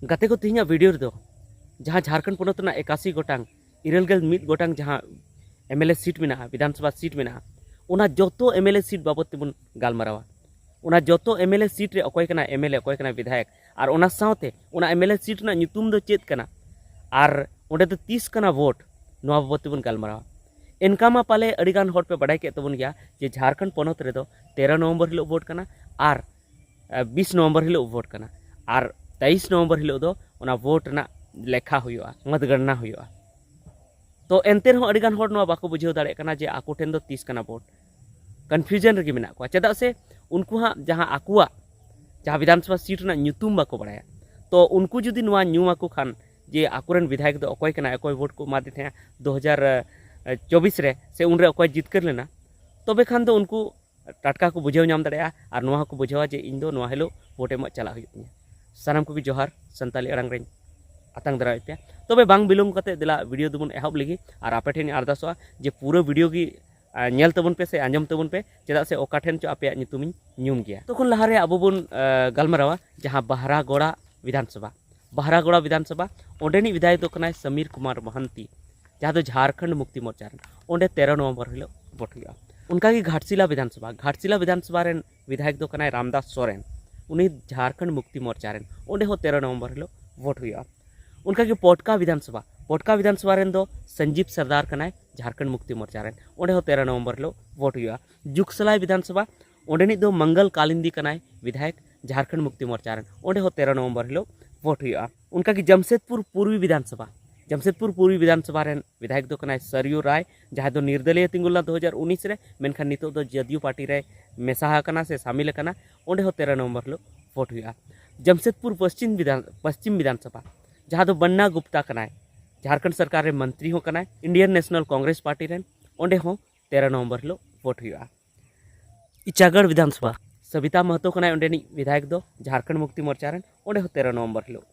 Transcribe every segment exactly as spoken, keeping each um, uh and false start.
ᱜᱟᱛᱮ ᱠᱚ, ᱛᱮᱦᱮᱧᱟᱜ ᱵᱷᱤᱰᱤᱭᱳ ᱨᱮᱫᱚ ᱡᱟᱦᱟᱸ ᱡᱷᱟᱲᱠᱷᱚᱸᱰ ᱯᱚᱱᱚᱛ ᱨᱮᱱᱟᱜ ᱮᱠᱟᱥᱤ ᱜᱚᱴᱟᱝ, ᱤᱨᱟᱹᱞ ᱜᱮᱞ ᱢᱤᱫ ᱜᱚᱴᱟᱝ ᱡᱟᱦᱟᱸ ᱮᱢ ᱮᱞ ᱮ ᱥᱤᱴ ᱢᱮᱱᱟᱜᱼᱟ, ᱵᱤᱫᱷᱟᱱ ᱥᱚᱵᱷᱟ ᱥᱤᱴ ᱢᱮᱱᱟᱜᱼᱟ, ᱚᱱᱟ ᱡᱚᱛᱚ ᱮᱢ ᱮᱞ ᱮ ᱥᱤᱴ ᱵᱟᱵᱚᱫ ᱛᱮᱵᱚᱱ ᱜᱟᱞᱢᱟᱨᱟᱣᱟ᱾ ᱚᱱᱟ ᱡᱚᱛᱚ ᱮᱢ ᱮᱞ ᱮ ᱥᱤᱴ ᱨᱮ ᱚᱠᱚᱭ ᱠᱟᱱᱟᱭ ᱮᱢ ᱮᱞ ᱮ, ᱚᱠᱚᱭ ᱠᱟᱱᱟᱭ ᱵᱤᱫᱷᱟᱭᱚᱠ, ᱟᱨ ᱚᱱᱟ ᱥᱟᱶᱛᱮ ᱚᱱᱟ ᱮᱢ ᱮᱞ ᱮ ᱥᱤᱴ ᱨᱮᱱᱟᱜ ᱧᱩᱛᱩᱢ ᱫᱚ ᱪᱮᱫ ᱠᱟᱱᱟ, ᱟᱨ ᱚᱸᱰᱮ ᱫᱚ ᱛᱤᱥ ᱠᱟᱱᱟ ᱵᱷᱳᱴ, ᱱᱚᱣᱟ ᱵᱟᱵᱚᱫ ᱛᱮᱵᱚᱱ ᱜᱟᱞᱢᱟᱨᱟᱣᱟ᱾ ᱮᱱᱠᱟ ᱢᱟ ᱯᱟᱞᱮ ᱟᱹᱰᱤᱜᱟᱱ ᱦᱚᱲ ᱯᱮ ᱵᱟᱰᱟᱭ ᱠᱮᱫ ᱛᱟᱵᱚᱱ ᱜᱮᱭᱟ ᱡᱮ ᱡᱷᱟᱲᱠᱷᱚᱸᱰ ᱯᱚᱱᱚᱛ ᱨᱮᱫᱚ ᱛᱮᱨᱚ ᱱᱚᱵᱷᱮᱢᱵᱚᱨ ᱦᱤᱞᱳᱜ ᱵᱷᱳᱴ ᱠᱟᱱᱟ ᱟᱨ ᱵᱤᱥ ᱱᱚᱵᱷᱮᱢᱵᱚᱨ ᱦᱤᱞᱳᱜ ᱵᱷᱳᱴ ᱠᱟᱱᱟ, ᱟᱨ ᱛᱮᱭᱤᱥ ᱱᱚᱵᱷᱮᱢᱵᱚᱨ ᱦᱤᱞᱳᱜ ᱫᱚ ᱚᱱᱟ ᱵᱷᱳᱴ ᱨᱮᱱᱟᱜ ᱞᱮᱠᱷᱟ ᱦᱩᱭᱩᱜᱼᱟ, ᱢᱚᱛᱜᱚᱱᱱᱟ ᱦᱩᱭᱩᱜᱼᱟ᱾ ᱛᱚ ᱮᱱᱛᱮ ᱨᱮᱦᱚᱸ ᱟᱹᱰᱤᱜᱟᱱ ᱦᱚᱲ ᱱᱚᱣᱟ ᱵᱟᱠᱚ ᱵᱩᱡᱷᱟᱹᱣ ᱫᱟᱲᱮᱭᱟᱜ ᱠᱟᱱᱟ ᱡᱮ ᱟᱠᱚ ᱴᱷᱮᱱ ᱫᱚ ᱛᱤᱥ ᱠᱟᱱᱟ ᱵᱷᱳᱴ᱾ ᱠᱚᱱᱯᱷᱤᱭᱩᱡᱚᱱ ᱨᱮᱜᱮ ᱢᱮᱱᱟᱜ ᱠᱚᱣᱟ, ᱪᱮᱫᱟᱜ ᱥᱮ ᱩᱱᱠᱩ ᱦᱟᱸᱜ ᱡᱟᱦᱟᱸ ᱟᱠᱚᱣᱟᱜ ᱡᱟᱦᱟᱸ ᱵᱤᱫᱷᱟᱱ ᱥᱚᱵᱷᱟ ᱥᱤᱴ ᱨᱮᱱᱟᱜ ᱧᱩᱛᱩᱢ ᱵᱟᱠᱚ ᱵᱟᱲᱟᱭᱟ᱾ ᱛᱚ ᱩᱱᱠᱩ ᱡᱩᱫᱤ ᱱᱚᱣᱟ ᱧᱩᱢ ᱟᱠᱚ ᱠᱷᱟᱱ ᱡᱮ ᱟᱠᱚᱨᱮᱱ ᱵᱤᱫᱷᱟᱭᱚᱠ ᱫᱚ ᱚᱠᱚᱭ ᱠᱟᱱᱟᱭ, ᱚᱠᱚᱭ ᱵᱷᱳᱴ ᱠᱚ ᱮᱢᱟᱫᱮ ᱛᱟᱦᱮᱸᱫ ᱫᱩ ᱦᱟᱡᱟᱨ ᱪᱚᱵᱵᱤᱥ ᱨᱮ, ᱥᱮ ᱩᱱᱨᱮ ᱚᱠᱚᱭ ᱡᱤᱛᱠᱟᱹᱨ ᱞᱮᱱᱟ, ᱛᱚᱵᱮ ᱠᱷᱟᱱ ᱫᱚ ᱩᱱᱠᱩ ᱴᱟᱴᱠᱟ ᱠᱚ ᱵᱩᱡᱷᱟᱹᱣ ᱧᱟᱢ ᱫᱟᱲᱮᱭᱟᱜᱼᱟ ᱟᱨ ᱱᱚᱣᱟ ᱦᱚᱸᱠᱚ ᱵᱩᱡᱷᱟᱹᱣᱟ ᱡᱮ ᱤᱧ ᱫᱚ ᱱᱚᱣᱟ ᱦᱤᱞᱳᱜ ᱵᱷᱳᱴ ᱮᱢᱚᱜ ᱪᱟᱞᱟᱜ ᱦᱩᱭᱩᱜ ᱛᱤᱧᱟᱹ᱾ ᱥᱟᱱᱟᱢ ᱠᱚᱜᱮ ᱡᱚᱦᱟᱨ, ᱥᱟᱱᱛᱟᱞᱤ ᱟᱲᱟᱝ ᱨᱮᱧ ᱟᱛᱟᱝ ᱫᱟᱨᱟᱢᱮᱫ ᱯᱮᱭᱟ᱾ ᱛᱚᱵᱮ ᱵᱟᱝ ᱵᱤᱞᱚᱢ ᱠᱟᱛᱮ ᱫᱮᱞᱟ ᱵᱷᱤᱰᱤᱭᱳ ᱫᱚᱵᱚᱱ ᱮᱦᱚᱵ ᱞᱮᱜᱮ, ᱟᱨ ᱟᱯᱮ ᱴᱷᱮᱱ ᱤᱧ ᱟᱨᱫᱟᱥᱚᱜᱼᱟ ᱡᱮ ᱯᱩᱨᱟᱹ ᱵᱷᱤᱰᱤᱭᱳ ᱜᱮ, ᱟ, ᱧᱮᱞ ᱛᱟᱵᱚᱱ ᱯᱮ ᱥᱮ ᱟᱸᱡᱚᱢ ᱛᱟᱵᱚᱱ ᱯᱮ, ᱪᱮᱫᱟᱜ ᱥᱮ ᱚᱠᱟ ᱴᱷᱮᱱ ᱪᱚ ᱟᱯᱮᱭᱟᱜ ᱧᱩᱛᱩᱢᱤᱧ ᱧᱩᱢ ᱜᱮᱭᱟ᱾ ᱛᱚᱠᱷᱚᱱ ᱞᱟᱦᱟᱨᱮ ᱟᱵᱚ ᱵᱚᱱ, ᱟ, ᱜᱟᱞᱢᱟᱨᱟᱣᱟ ᱡᱟᱦᱟᱸ ᱵᱟᱦᱨᱟᱜᱚᱲᱟ ᱵᱤᱫᱷᱟᱱ ᱥᱚᱵᱷᱟ᱾ ᱵᱟᱦᱨᱟᱜᱚᱲᱟ ᱵᱤᱫᱷᱟᱱ ᱥᱚᱵᱷᱟ, ᱚᱸᱰᱮᱱᱤᱡ ᱵᱤᱫᱷᱟᱭᱚᱠ ᱫᱚ ᱠᱟᱱᱟᱭ ᱥᱟᱢᱤᱨ ᱠᱩᱢᱟᱨ ᱢᱚᱦᱟᱱᱛᱤ, ᱡᱟᱦᱟᱸ ᱫᱚ ᱡᱷᱟᱲᱠᱷᱚᱸᱰ ᱢᱩᱠᱛᱤ ᱢᱳᱨᱪᱟ ᱨᱮᱱ᱾ ᱚᱸᱰᱮ ᱛᱮᱨᱚ ᱱᱚᱵᱷᱮᱢᱵᱚᱨ ᱦᱤᱞᱳᱜ ᱵᱷᱳᱴ ᱦᱩᱭᱩᱜᱼᱟ᱾ ᱚᱱᱠᱟᱜᱮ ᱜᱷᱟᱴᱥᱤᱞᱟ ᱵᱤᱫᱷᱟᱱ ᱥᱚᱵᱷᱟ, ᱜᱷᱟᱴᱥᱤᱞᱟ ᱵᱤᱫᱷᱟᱱ ᱥᱚᱵᱷᱟ ᱨᱮᱱ ᱵᱤᱫᱷᱟᱭᱚᱠ ᱫᱚ ᱠᱟᱱᱟᱭ ᱨᱟᱢᱫᱟᱥ ᱥᱚᱨᱮᱱ, ᱩᱱᱤ ᱡᱷᱟᱲᱠᱷᱚᱸᱰ ᱢᱩᱠᱛᱤ ᱢᱳᱨᱪᱟ ᱨᱮᱱ᱾ ᱚᱸᱰᱮ ᱦᱚᱸ ᱛᱮᱨᱚ ᱱᱚᱵᱷᱮᱢᱵᱚᱨ ᱦᱤᱞᱳᱜ ᱵᱷᱳᱴ ᱦᱩᱭᱩᱜᱼᱟ᱾ ᱚᱱᱠᱟᱜᱮ ᱯᱚᱴᱠᱟ ᱵᱤᱫᱷᱟᱱ ᱥᱚᱵᱷᱟ, ᱯᱚᱴᱠᱟ ᱵᱤᱫᱷᱟᱱ ᱥᱚᱵᱷᱟ ᱨᱮᱱ ᱫᱚ ᱥᱚᱧᱡᱤᱵ ᱥᱚᱨᱫᱟᱨ ᱠᱟᱱᱟᱭ, ᱡᱷᱟᱲᱠᱷᱚᱸᱰ ᱢᱩᱠᱛᱤ ᱢᱳᱨᱪᱟ ᱨᱮᱱ᱾ ᱚᱸᱰᱮ ᱦᱚᱸ ᱛᱮᱨᱚ ᱱᱚᱵᱷᱮᱢᱵᱚᱨ ᱦᱤᱞᱳᱜ ᱵᱷᱳᱴ ᱦᱩᱭᱩᱜᱼᱟ᱾ ᱡᱩᱜᱽᱥᱟᱞᱟᱭ ᱵᱤᱫᱷᱟᱱ ᱥᱚᱵᱷᱟ, ᱚᱸᱰᱮᱱᱤᱡ ᱫᱚ ᱢᱚᱝᱜᱚᱞ ᱠᱟᱞᱤᱱᱫᱤ ᱠᱟᱱᱟᱭ ᱵᱤᱫᱷᱟᱭᱚᱠ, ᱡᱷᱟᱲᱠᱷᱚᱸᱰ ᱢᱩᱠᱛᱤ ᱢᱳᱨᱪᱟ ᱨᱮᱱ᱾ ᱚᱸᱰᱮ ᱦᱚᱸ ᱛᱮᱨᱚ ᱱᱚᱵᱷᱮᱢᱵᱚᱨ ᱦᱤᱞᱳᱜ ᱵᱷᱳᱴ ᱦᱩᱭᱩᱜᱼᱟ᱾ ᱚᱱᱠᱟᱜᱮ ᱡᱟᱢᱥᱮᱫᱽᱯᱩᱨ ᱯᱩᱨᱵᱤ ᱵᱤᱫᱷᱟᱱ ᱥᱚᱵᱷᱟ, ᱡᱟᱢᱥᱮᱫᱽᱯᱩᱨ ᱯᱩᱨᱵᱤ ᱵᱤᱫᱷᱟᱱ ᱥᱚᱵᱷᱟ ᱨᱮᱱ ᱵᱤᱫᱷᱟᱭᱚᱠ ᱫᱚ ᱠᱟᱱᱟᱭ ᱥᱟᱨᱭᱩ ᱨᱟᱭ, ᱡᱟᱦᱟᱸᱭ ᱫᱚ ᱱᱤᱨᱫᱚᱞᱤᱭᱟᱹ ᱛᱤᱸᱜᱩ ᱞᱮᱱᱟ ᱫᱩ ᱦᱟᱡᱟᱨ ᱩᱱᱤᱥ ᱨᱮ, ᱢᱮᱱᱠᱷᱟᱱ ᱱᱤᱛᱚᱜ ᱫᱚ ᱡᱮ ᱮᱱ ᱭᱩ ᱯᱟᱨᱴᱤ ᱨᱮ ᱢᱮᱥᱟ ᱟᱠᱟᱱᱟ ᱥᱮ ᱥᱟᱢᱤᱞ ᱟᱠᱟᱱᱟ᱾ ᱚᱸᱰᱮ ᱦᱚᱸ ᱛᱮᱨᱚ ᱱᱚᱵᱷᱮᱢᱵᱚᱨ ᱦᱤᱞᱳᱜ ᱵᱷᱳᱴ ᱦᱩᱭᱩᱜᱼᱟ᱾ ᱡᱟᱢᱥᱮᱫᱽᱯᱩᱨ ᱯᱚᱥᱪᱤᱢ ᱵᱤᱫᱷᱟᱱ, ᱯᱚᱥᱪᱤᱢ ᱵᱤᱫᱷᱟᱱ ᱥᱚᱵᱷᱟ, ᱡᱟᱦᱟᱸ ᱫᱚ ᱵᱟᱱᱱᱟ ᱜᱩᱯᱛᱟ ᱠᱟᱱᱟᱭ, ᱡᱷᱟᱲᱠᱷᱚᱸᱰ ᱥᱚᱨᱠᱟᱨ ᱨᱮ ᱢᱚᱱᱛᱨᱤ ᱦᱚᱸ ᱠᱟᱱᱟᱭ, ᱤᱱᱰᱤᱭᱟᱱ ᱱᱮᱥᱱᱟᱞ ᱠᱚᱝᱜᱨᱮᱥ ᱯᱟᱨᱴᱤ ᱨᱮᱱ᱾ ᱚᱸᱰᱮ ᱦᱚᱸ ᱛᱮᱨᱚ ᱱᱚᱵᱷᱮᱢᱵᱚᱨ ᱦᱤᱞᱳᱜ ᱵᱷᱳᱴ ᱦᱩᱭᱩᱜᱼᱟ᱾ ᱤᱪᱟᱜᱟᱲ ᱵᱤᱫᱷᱟᱱ ᱥᱚᱵᱷᱟ, ᱥᱚᱵᱤᱛᱟ ᱢᱟᱦᱟᱛᱚ ᱠᱟᱱᱟᱭ ᱚᱸᱰᱮᱱᱤᱡ ᱵᱤᱫᱷᱟᱭᱚᱠ ᱫᱚ, ᱡᱷᱟᱲᱠᱷᱚᱸᱰ ᱢᱩᱠᱛᱤ ᱢᱳᱨᱪᱟ ᱨᱮᱱ᱾ ᱚᱸᱰᱮ ᱦᱚᱸ ᱛᱮᱨᱚ ᱱᱚᱵᱷᱮᱢᱵᱚᱨ ᱦᱤᱞᱳᱜ᱾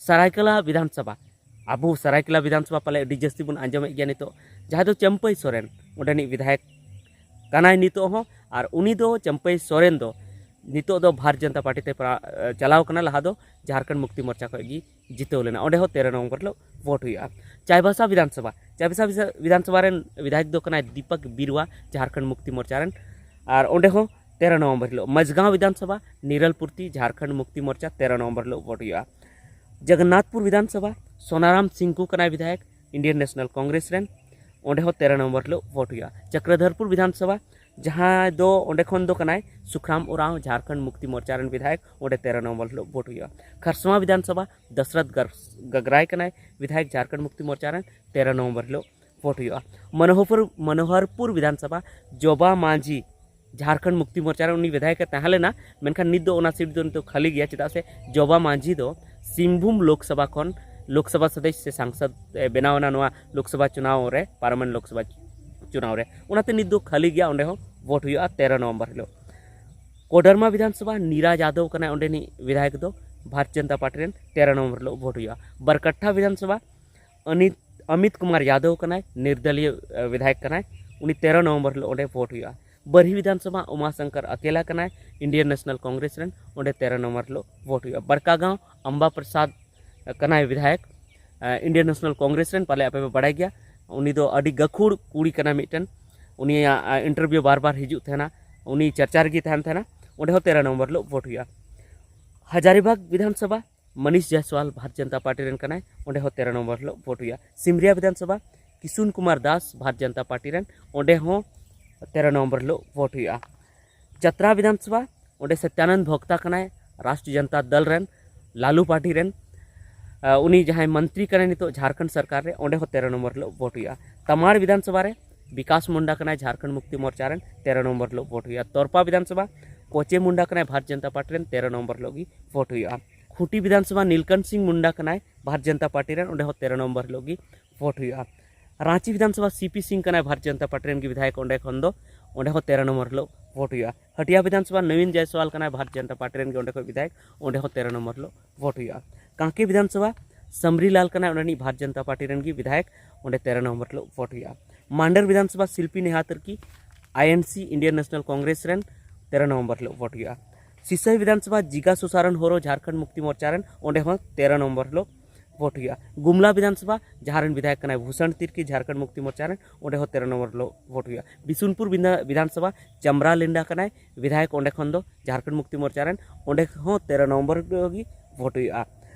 ᱥᱟᱨᱟᱭᱠᱮᱞᱟ ᱵᱤᱫᱷᱟᱱ ᱥᱚᱵᱷᱟ, ᱟᱵᱚ ᱥᱟᱨᱟᱭᱠᱮᱞᱟ ᱵᱤᱫᱷᱟᱱ ᱥᱚᱵᱷᱟ ᱯᱟᱞᱮ ᱟᱹᱰᱤ ᱡᱟᱹᱥᱛᱤ ᱵᱚᱱ ᱟᱸᱡᱚᱢᱮᱫ ᱜᱮᱭᱟ ᱱᱤᱛᱚᱜ, ᱡᱟᱦᱟᱸᱭ ᱫᱚ ᱪᱟᱹᱢᱯᱟᱹᱭ ᱥᱚᱨᱮᱱ, ᱚᱸᱰᱮᱱᱤᱡ ᱵᱤᱫᱷᱟᱭᱚᱠ ᱠᱟᱱᱟᱭ ᱱᱤᱛᱚᱜ ᱦᱚᱸ᱾ ᱟᱨ ᱩᱱᱤ ᱫᱚ, ᱪᱟᱹᱢᱯᱟᱹᱭ ᱥᱚᱨᱮᱱ ᱫᱚ, ᱱᱤᱛᱚᱜ ᱫᱚ ᱵᱷᱟᱨᱚᱛ ᱡᱚᱱᱚᱛᱟ ᱯᱟᱨᱴᱤ ᱛᱮ ᱯᱟᱲᱟ-, ᱪᱟᱞᱟᱣ ᱠᱟᱱᱟ, ᱞᱟᱦᱟ ᱫᱚ ᱡᱷᱟᱨᱠᱷᱚᱸᱰ ᱢᱩᱠᱛᱤ ᱢᱳᱨᱪᱟ ᱠᱷᱚᱱ ᱜᱮ ᱡᱤᱛᱟᱹᱣ ᱞᱮᱱᱟ᱾ ᱚᱸᱰᱮ ᱦᱚᱸ ᱛᱮᱨᱚ ᱱᱚᱵᱷᱮᱢᱵᱚᱨ ᱦᱤᱞᱳᱜ ᱵᱷᱳᱴ ᱦᱩᱭᱩᱜᱼᱟ᱾ ᱪᱟᱭᱵᱟᱥᱟ ᱵᱤᱫᱷᱟᱱᱥᱚᱵᱷᱟ, ᱪᱟᱭᱵᱟᱥᱟ ᱵᱤᱥᱟ-, ᱵᱤᱫᱷᱟᱱᱥᱚᱵᱷᱟ ᱨᱮᱱ ᱵᱤᱫᱷᱟᱭᱚᱠ ᱫᱚ ᱠᱟᱱᱟᱭ ᱫᱤᱯᱚᱠ ᱵᱤᱨᱩᱣᱟ, ᱡᱷᱟᱨᱠᱷᱚᱸᱰ ᱢᱩᱠᱛᱤ ᱢᱳᱨᱪᱟ ᱨᱮᱱ, ᱟᱨ ᱚᱸᱰᱮ ᱦᱚᱸ ᱛᱮᱨᱚ ᱱᱚᱵᱷᱮᱢᱵᱚᱨ ᱦᱤᱞᱳᱜ᱾ ᱢᱟᱡᱽᱜᱟᱸᱣ ᱵᱤᱫᱷᱟᱱᱥᱚᱵᱷᱟ, ᱱᱤᱨᱟᱞᱯᱩᱨᱛᱤ, ᱡᱷᱟᱨᱠᱷᱚᱸᱰ ᱢᱩᱠᱛᱤ ᱢᱳᱨᱪᱟ, ᱛᱮᱨᱚ ᱱᱚᱵᱷᱮᱢᱵᱚᱨ ᱦᱤᱞᱳᱜ ᱵᱷᱳᱴ ᱦᱩᱭᱩᱜᱼᱟ᱾ ᱡᱚᱜᱚᱱᱱᱟᱛᱷᱯᱩᱨ ᱵᱤᱫᱷᱟᱱᱥᱚᱵᱷᱟ, ᱥᱳᱱᱟᱨᱟᱢ ᱥᱤᱝᱠᱩ ᱠᱟᱱᱟᱭ ᱵᱤᱫᱷᱟᱭᱚᱠ, ᱤᱱᱰᱤᱭᱟᱱ ᱱᱮᱥᱚᱱᱟᱞ ᱠᱚᱝᱜᱨᱮᱥ ᱨᱮᱱ, ᱚᱸᱰᱮ ᱦᱚᱸ ᱛᱮᱨᱚ ᱱᱚᱵᱷᱮᱢᱵᱚᱨ ᱦᱤᱞᱳᱜ ᱵᱷᱳᱴ ᱦᱩᱭᱩᱜᱼᱟ᱾ ᱪᱚᱠᱨᱚᱫᱷᱚᱨᱯᱩᱨ ᱵᱤᱫᱷᱟᱱᱥᱚᱵᱷᱟ, ᱡᱟᱦᱟᱸ ᱫᱚ ᱚᱸᱰᱮ ᱠᱷᱚᱱ ᱫᱚ ᱠᱟᱱᱟᱭ ᱥᱩᱠᱷᱨᱟᱢ ᱳᱨᱟᱸᱣ, ᱡᱷᱟᱨᱠᱷᱚᱸᱰ ᱢᱩᱠᱛᱤ ᱢᱳᱨᱪᱟ ᱨᱮᱱ ᱵᱤᱫᱷᱟᱭᱚᱠ, ᱚᱸᱰᱮ ᱛᱮᱨᱚ ᱱᱚᱵᱷᱮᱢᱵᱚᱨ ᱦᱤᱞᱳᱜ ᱵᱷᱳᱴ ᱦᱩᱭᱩᱜᱼᱟ᱾ ᱠᱷᱟᱨᱥᱚᱣᱟ ᱵᱤᱫᱷᱟᱱᱥᱚᱵᱷᱟ, ᱫᱚᱥᱨᱚᱛᱷ ᱜᱟᱨ-, ᱜᱟᱜᱽᱨᱟᱭ ᱠᱟᱱᱟᱭ ᱵᱤᱫᱷᱟᱭᱚᱠ, ᱡᱷᱟᱨᱠᱷᱚᱸᱰ ᱢᱩᱠᱛᱤ ᱢᱳᱨᱪᱟ ᱨᱮᱱ, ᱛᱮᱨᱚ ᱱᱚᱵᱷᱮᱢᱵᱚᱨ ᱦᱤᱞᱳᱜ ᱵᱷᱳᱴ ᱦᱩᱭᱩᱜᱼᱟ᱾ ᱢᱚᱱᱳᱦᱚᱨᱯᱩᱨ, ᱢᱚᱱᱳᱦᱚᱨᱯᱩᱨ ᱵᱤᱫᱷᱟᱱᱥᱚᱵᱷᱟ, ᱡᱚᱵᱟ ᱢᱟᱹᱡᱷᱤ, ᱡᱷᱟᱨᱠᱷᱚᱸᱰ ᱢᱩᱠᱛᱤ ᱢᱳᱨᱪᱟ ᱨᱮ ᱩᱱᱤ ᱵᱤᱫᱷᱟᱭᱚᱠ ᱮ ᱛᱟᱦᱮᱸ ᱞᱮᱱᱟ, ᱢᱮᱱᱠᱷᱟᱱ ᱱᱤᱛ ᱫᱚ ᱚᱱᱟ ᱥᱤᱴ ᱫᱚ ᱱᱤᱛᱚᱜ ᱠᱷᱟᱹᱞᱤ ᱜᱮᱭᱟ, ᱪᱮᱫᱟᱜ ᱥᱮ ᱡᱚᱵᱟ ᱢᱟᱹᱡᱷᱤ ᱫᱚ ᱥᱤᱝᱵᱷᱩᱢ ᱞᱳᱠᱥᱚᱵᱷᱟ ᱠᱷᱚᱱ ᱞᱳᱠᱥᱚᱵᱷᱟ ᱥᱚᱫᱚᱥᱭᱚ ᱥᱮ ᱥᱟᱝᱥᱚᱫ ᱮ ᱵᱮᱱᱟᱣ ᱮᱱᱟ ᱱᱚᱣᱟ ᱞᱳᱠᱥᱚᱵᱷᱟ ᱪᱩᱱᱟᱣ ᱨᱮ, ᱯᱟᱨᱞᱟᱢᱮᱱᱴ ᱞᱳᱠᱥᱚᱵᱷᱟ ᱪᱩᱱᱟᱣ ᱨᱮ᱾ ᱚᱱᱟᱛᱮ ᱱᱤᱛ ᱫᱚ ᱠᱷᱟᱹᱞᱤ ᱜᱮᱭᱟ, ᱚᱸᱰᱮ ᱦᱚᱸ ᱵᱷᱳᱴ ᱦᱩᱭᱩᱜᱼᱟ ᱛᱮᱨᱚ ᱱᱚᱵᱷᱮᱢᱵᱚᱨ ᱦᱤᱞᱳᱜ᱾ ᱠᱳᱰᱟᱨᱢᱟ ᱵᱤᱫᱷᱟᱱᱥᱚᱵᱷᱟ, ᱱᱤᱨᱟ ᱡᱟᱫᱚᱵ ᱠᱟᱱᱟᱭ ᱚᱸᱰᱮᱱᱤᱡ ᱵᱤᱫᱷᱟᱭᱚᱠ ᱫᱚ, ᱵᱷᱟᱨᱚᱛ ᱡᱚᱱᱚᱛᱟ ᱯᱟᱨᱴᱤ ᱨᱮᱱ, ᱛᱮᱨᱚ ᱱᱚᱵᱷᱮᱢᱵᱚᱨ ᱦᱤᱞᱳᱜ ᱵᱷᱳᱴ ᱦᱩᱭᱩᱜᱼᱟ᱾ ᱵᱟᱨᱠᱟᱴᱷᱟ ᱵᱤᱫᱷᱟᱱᱥᱚᱵᱷᱟ, ᱚᱱᱤᱛ, ᱚᱢᱤᱛ ᱠᱩᱢᱟᱨ ᱭᱟᱫᱚᱵ ᱠᱟᱱᱟᱭ, ᱱᱤᱨᱫᱚᱞᱤᱭᱚ, ᱮ, ᱵᱤᱫᱷᱟᱭᱚᱠ ᱠᱟᱱᱟᱭ, ᱩᱱᱤ ᱛᱮᱨᱚ ᱱᱚᱵᱷᱮᱢᱵᱚᱨ ᱦᱤᱞᱳᱜ ᱚᱸᱰᱮ ᱵᱷᱳᱴ ᱦᱩᱭᱩᱜᱼᱟ᱾ ᱵᱟᱨᱦᱤ ᱵᱤᱫᱷᱟᱱᱥᱚᱵᱷᱟ, ᱩᱢᱟ ᱥᱚᱝᱠᱚᱨ ᱟᱠᱮᱞᱟ ᱠᱟᱱᱟᱭ, ᱤᱱᱰᱤᱭᱟᱱ ᱱᱮᱥᱚᱱᱟᱞ ᱠᱚᱝᱜᱨᱮᱥ ᱨᱮᱱ, ᱚᱸᱰᱮ ᱛᱮᱨᱚ ᱱᱚᱵᱷᱮᱢᱵᱚᱨ ᱦᱤᱞᱳᱜ ᱵᱷᱳᱴ ᱦᱩᱭᱩᱜᱼᱟ᱾ ᱵᱟᱨᱠᱟᱜᱟᱸᱣ, ᱟᱢᱵᱟ ᱯᱨᱚᱥᱟᱫᱽ ᱠᱟᱱᱟᱭ ᱵᱤᱫᱷᱟᱭᱚᱠ, ᱮ, ᱤᱱᱰᱤᱭᱟᱱ ᱱᱮᱥᱚᱱᱟᱞ ᱠᱚᱝᱜᱨᱮᱥ ᱨᱮᱱ, ᱯᱟᱞᱮ ᱟᱯᱮ ᱯᱮ ᱵᱟᱲᱟᱭ ᱜᱮᱭᱟ᱾ ᱩᱱᱤ ᱫᱚ ᱟᱹᱰᱤ ᱜᱟᱹᱠᱷᱩᱲ ᱠᱩᱲᱤ ᱠᱟᱱᱟᱭ ᱢᱤᱫᱴᱮᱱ, ᱩᱱᱤᱭᱟᱜ, ᱮ, ᱤᱱᱴᱟᱨᱵᱷᱤᱭᱩ ᱵᱟᱨ ᱵᱟᱨ ᱦᱤᱡᱩᱜ ᱛᱟᱦᱮᱱᱟ, ᱩᱱᱤ ᱪᱟᱨᱪᱟ ᱨᱮᱜᱮ ᱛᱟᱦᱮᱱ ᱛᱟᱦᱮᱱᱟ, ᱚᱸᱰᱮ ᱦᱚᱸ ᱛᱮᱨᱚ ᱱᱚᱵᱷᱮᱢᱵᱚᱨ ᱦᱤᱞᱳᱜ ᱵᱷᱳᱴ ᱦᱩᱭᱩᱜᱼᱟ᱾ ᱦᱟᱡᱟᱨᱤᱵᱟᱜᱽ ᱵᱤᱫᱷᱟᱱᱥᱚᱵᱷᱟ, ᱢᱟᱱᱤᱥ ᱡᱟᱭᱥᱣᱟᱞ ᱵᱷᱟᱨᱚᱛ ᱡᱚᱱᱚᱛᱟ ᱯᱟᱨᱴᱤ ᱨᱮᱱ ᱠᱟᱱᱟᱭ, ᱚᱸᱰᱮ ᱦᱚᱸ ᱛᱮᱨᱚ ᱱᱚᱵᱷᱮᱢᱵᱚᱨ ᱦᱤᱞᱳᱜ ᱵᱷᱳᱴ ᱦᱩᱭᱩᱜᱼᱟ᱾ ᱥᱤᱢᱨᱤᱭᱟ ᱵᱤᱫᱷᱟᱱᱥᱚᱵᱷᱟ, ᱠᱤᱥᱩᱱ ᱠᱩᱢᱟᱨ ᱫᱟᱥ ᱵᱷᱟᱨᱚᱛ ᱡᱚᱱᱚᱛᱟ ᱯᱟᱨᱴᱤ ᱨᱮᱱ, ᱚᱸᱰᱮ ᱦᱚᱸ ᱛᱮᱨᱚ ᱱᱚᱵᱷᱮᱢᱵᱚᱨ ᱦᱤᱞᱳᱜ ᱵᱷᱳᱴ ᱦᱩᱭᱩᱜᱼᱟ᱾ ᱪᱟᱛᱨᱟ ᱵᱤᱫᱷᱟᱱᱥᱚᱵᱷᱟ, ᱚᱸᱰᱮ ᱥᱚᱛᱭᱟᱱᱚᱱᱫ ᱵᱷᱚᱠᱛᱟ ᱠᱟᱱᱟᱭ, ᱨᱟᱥᱴᱨᱤᱭᱚ ᱡᱚᱱᱚᱛᱟ ᱫᱚᱞ ᱨᱮᱱ, ᱞᱟᱞᱩ ᱯᱟᱨᱴᱤ ᱨᱮᱱ, ᱟ, ᱩᱱᱤ ᱡᱟᱦᱟᱸᱭ ᱢᱚᱱᱛᱨᱤ ᱠᱟᱱᱟᱭ ᱱᱤᱛᱚᱜ ᱡᱷᱟᱨᱠᱷᱚᱸᱰ ᱥᱚᱨᱠᱟᱨ ᱨᱮ, ᱚᱸᱰᱮ ᱦᱚᱸ ᱛᱮᱨᱚ ᱱᱚᱢᱵᱚᱨ ᱦᱤᱞᱳᱜ ᱵᱷᱳᱴ ᱦᱩᱭᱩᱜᱼᱟ᱾ ᱛᱟᱢᱟᱲ ᱵᱤᱫᱷᱟᱱ ᱥᱚᱵᱷᱟ ᱨᱮ ᱵᱤᱠᱟᱥ ᱢᱩᱱᱰᱟ ᱠᱟᱱᱟᱭ, ᱡᱷᱟᱨᱠᱷᱚᱸᱰ ᱢᱩᱠᱛᱤ ᱢᱳᱨᱪᱟ ᱨᱮᱱ, ᱛᱮᱨᱚ ᱱᱚᱢᱵᱚᱨ ᱦᱤᱞᱳᱜ ᱵᱷᱳᱴ ᱦᱩᱭᱩᱜᱼᱟ᱾ ᱛᱚᱨᱯᱟ ᱵᱤᱫᱷᱟᱱ ᱥᱚᱵᱷᱟ ᱠᱚᱪᱮ ᱢᱩᱱᱰᱟ ᱠᱟᱱᱟᱭ, ᱵᱷᱟᱨᱚᱛ ᱡᱚᱱᱚᱛᱟ ᱯᱟᱨᱴᱤ ᱨᱮᱱ, ᱛᱮᱨᱚ ᱱᱚᱢᱵᱚᱨ ᱦᱤᱞᱳᱜ ᱜᱮ ᱵᱷᱳᱴ ᱦᱩᱭᱩᱜᱼᱟ᱾ ᱠᱷᱩᱸᱴᱤ ᱵᱤᱫᱷᱟᱱ ᱥᱚᱵᱷᱟ ᱱᱤᱞᱠᱟᱱᱛ ᱥᱤᱝ ᱢᱩᱱᱰᱟ ᱠᱟᱱᱟᱭ, ᱵᱷᱟᱨᱚᱛ ᱡᱚᱱᱚᱛᱟ ᱯᱟᱨᱴᱤ ᱨᱮᱱ, ᱚᱸᱰᱮ ᱦᱚᱸ ᱛᱮᱨᱚ ᱱᱚᱢᱵᱚᱨ ᱦᱤᱞᱳᱜ ᱜᱮ ᱵᱷᱳᱴ ᱦᱩᱭᱩᱜᱼᱟ᱾ ᱨᱟᱸᱪᱤ ᱵᱤᱫᱷᱟᱱ ᱥᱚᱵᱷᱟ ᱥᱤ ᱯᱤ ᱥᱤᱝ ᱠᱟᱱᱟᱭ, ᱵᱷᱟᱨᱚᱛ ᱡᱚᱱᱚᱛᱟ ᱯᱟᱨᱴᱤ ᱨᱮᱱ ᱜᱮ ᱵᱤᱫᱷᱟᱭᱚᱠ ᱚᱸᱰᱮ ᱠᱷᱚᱱ ᱫᱚ, ᱚᱸᱰᱮ ᱦᱚᱸ ᱛᱮᱨᱚ ᱱᱚᱢᱵᱚᱨ ᱦᱤᱞᱳᱜ ᱵᱷᱳᱴ ᱦᱩᱭᱩᱜᱼᱟ᱾ ᱦᱟᱴᱤᱭᱟ ᱵᱤᱫᱷᱟᱱ ᱥᱚᱵᱷᱟ ᱱᱚᱵᱤᱱ ᱡᱟᱭᱥᱣᱟᱞ ᱠᱟᱱᱟᱭ, ᱵᱷᱟᱨᱚᱛ ᱡᱚᱱᱚᱛᱟ ᱯᱟᱨᱴᱤ ᱨᱮᱱ ᱜᱮ ᱚᱸᱰᱮ ᱠᱷᱚᱱ ᱵᱤᱫᱷᱟᱭᱚᱠ, ᱚᱸᱰᱮ ᱦᱚᱸ ᱛᱮᱨᱚ ᱱᱚᱢᱵᱚᱨ ᱦᱤᱞᱳᱜ ᱵᱷᱳᱴ ᱦᱩᱭᱩᱜᱼᱟ᱾ ᱠᱟᱸᱠᱮ ᱵᱤᱫᱷᱟᱱ ᱥᱚᱵᱷᱟ ᱥᱟᱢᱨᱤ ᱞᱟᱞ ᱠᱟᱱᱟᱭ, ᱚᱸᱰᱮᱱᱤᱡ ᱵᱷᱟᱨᱚᱛ ᱡᱚᱱᱚᱛᱟ ᱯᱟᱨᱴᱤ ᱨᱮᱱ ᱜᱮ ᱵᱤᱫᱷᱟᱭᱚᱠ, ᱚᱸᱰᱮ ᱛᱮᱨᱚ ᱱᱚᱢᱵᱚᱨ ᱦᱤᱞᱳᱜ ᱵᱷᱳᱴ ᱦᱩᱭᱩᱜᱼᱟ᱾ ᱢᱟᱱᱰᱟᱨ ᱵᱤᱫᱷᱟᱱ ᱥᱚᱵᱷᱟ ᱥᱤᱞᱯᱤ ᱱᱮᱦᱟ ᱛᱤᱨᱠᱤ, ᱟᱭ ᱮᱱ ᱥᱤ, ᱤᱱᱰᱤᱭᱟᱱ ᱱᱮᱥᱚᱱᱟᱞ ᱠᱚᱝᱜᱨᱮᱥ ᱨᱮᱱ, ᱛᱮᱨᱚ ᱱᱚᱢᱵᱚᱨ ᱦᱤᱞᱳᱜ ᱵᱷᱳᱴ ᱦᱩᱭᱩᱜᱼᱟ᱾ ᱥᱤᱥᱟᱹᱭ ᱵᱤᱫᱷᱟᱱ ᱥᱚᱵᱷᱟ ᱡᱤᱜᱟ ᱥᱩᱥᱟᱨᱚᱱ ᱦᱳᱨᱳ ᱡᱷᱟᱲᱠᱷᱚᱸᱰ ᱢᱩᱠᱛᱤ ᱢᱳᱨᱪᱟ ᱨᱮᱱ, ᱚᱸᱰᱮ ᱦᱚᱸ ᱛᱮᱨᱚ ᱱᱚᱢᱵᱚᱨ ᱦᱤᱞᱳᱜ ᱵᱷᱳᱴ ᱦᱩᱭᱩᱜᱼᱟ᱾ ᱜᱩᱢᱞᱟ ᱵᱤᱫᱷᱟᱱ ᱥᱚᱵᱷᱟ, ᱡᱟᱦᱟᱸ ᱨᱮᱱ ᱵᱤᱫᱷᱟᱭᱚᱠ ᱠᱟᱱᱟᱭ ᱵᱷᱩᱥᱚᱱ ᱛᱤᱨᱠᱤ ᱡᱷᱟᱲᱠᱷᱚᱸᱰ ᱢᱩᱠᱛᱤ ᱢᱳᱨᱪᱟ ᱨᱮᱱ, ᱚᱸᱰᱮ ᱦᱚᱸ ᱛᱮᱨᱚ ᱱᱚᱢᱵᱚᱨ ᱦᱤᱞᱳᱜ ᱵᱷᱳᱴ ᱦᱩᱭᱩᱜᱼᱟ᱾ ᱵᱤᱥᱩᱱᱯᱩᱨ ᱵᱤᱫᱷᱟ-, ᱵᱤᱫᱷᱟᱱ ᱥᱚᱵᱷᱟ, ᱪᱟᱢᱨᱟ ᱞᱤᱱᱰᱟ ᱠᱟᱱᱟᱭ ᱵᱤᱫᱷᱟᱭᱚᱠ ᱚᱸᱰᱮ ᱠᱷᱚᱱ ᱫᱚ ᱡᱷᱟᱲᱠᱷᱚᱸᱰ ᱢᱩᱠᱛᱤ ᱢᱳᱨᱪᱟ ᱨᱮᱱ, ᱚᱸᱰᱮ ᱦᱚᱸ ᱛᱮᱨᱚ ᱱᱚᱢᱵᱚᱨ ᱦᱤᱞᱳᱜ ᱜᱮ ᱵᱷᱳᱴ ᱦᱩᱭᱩᱜᱼᱟ᱾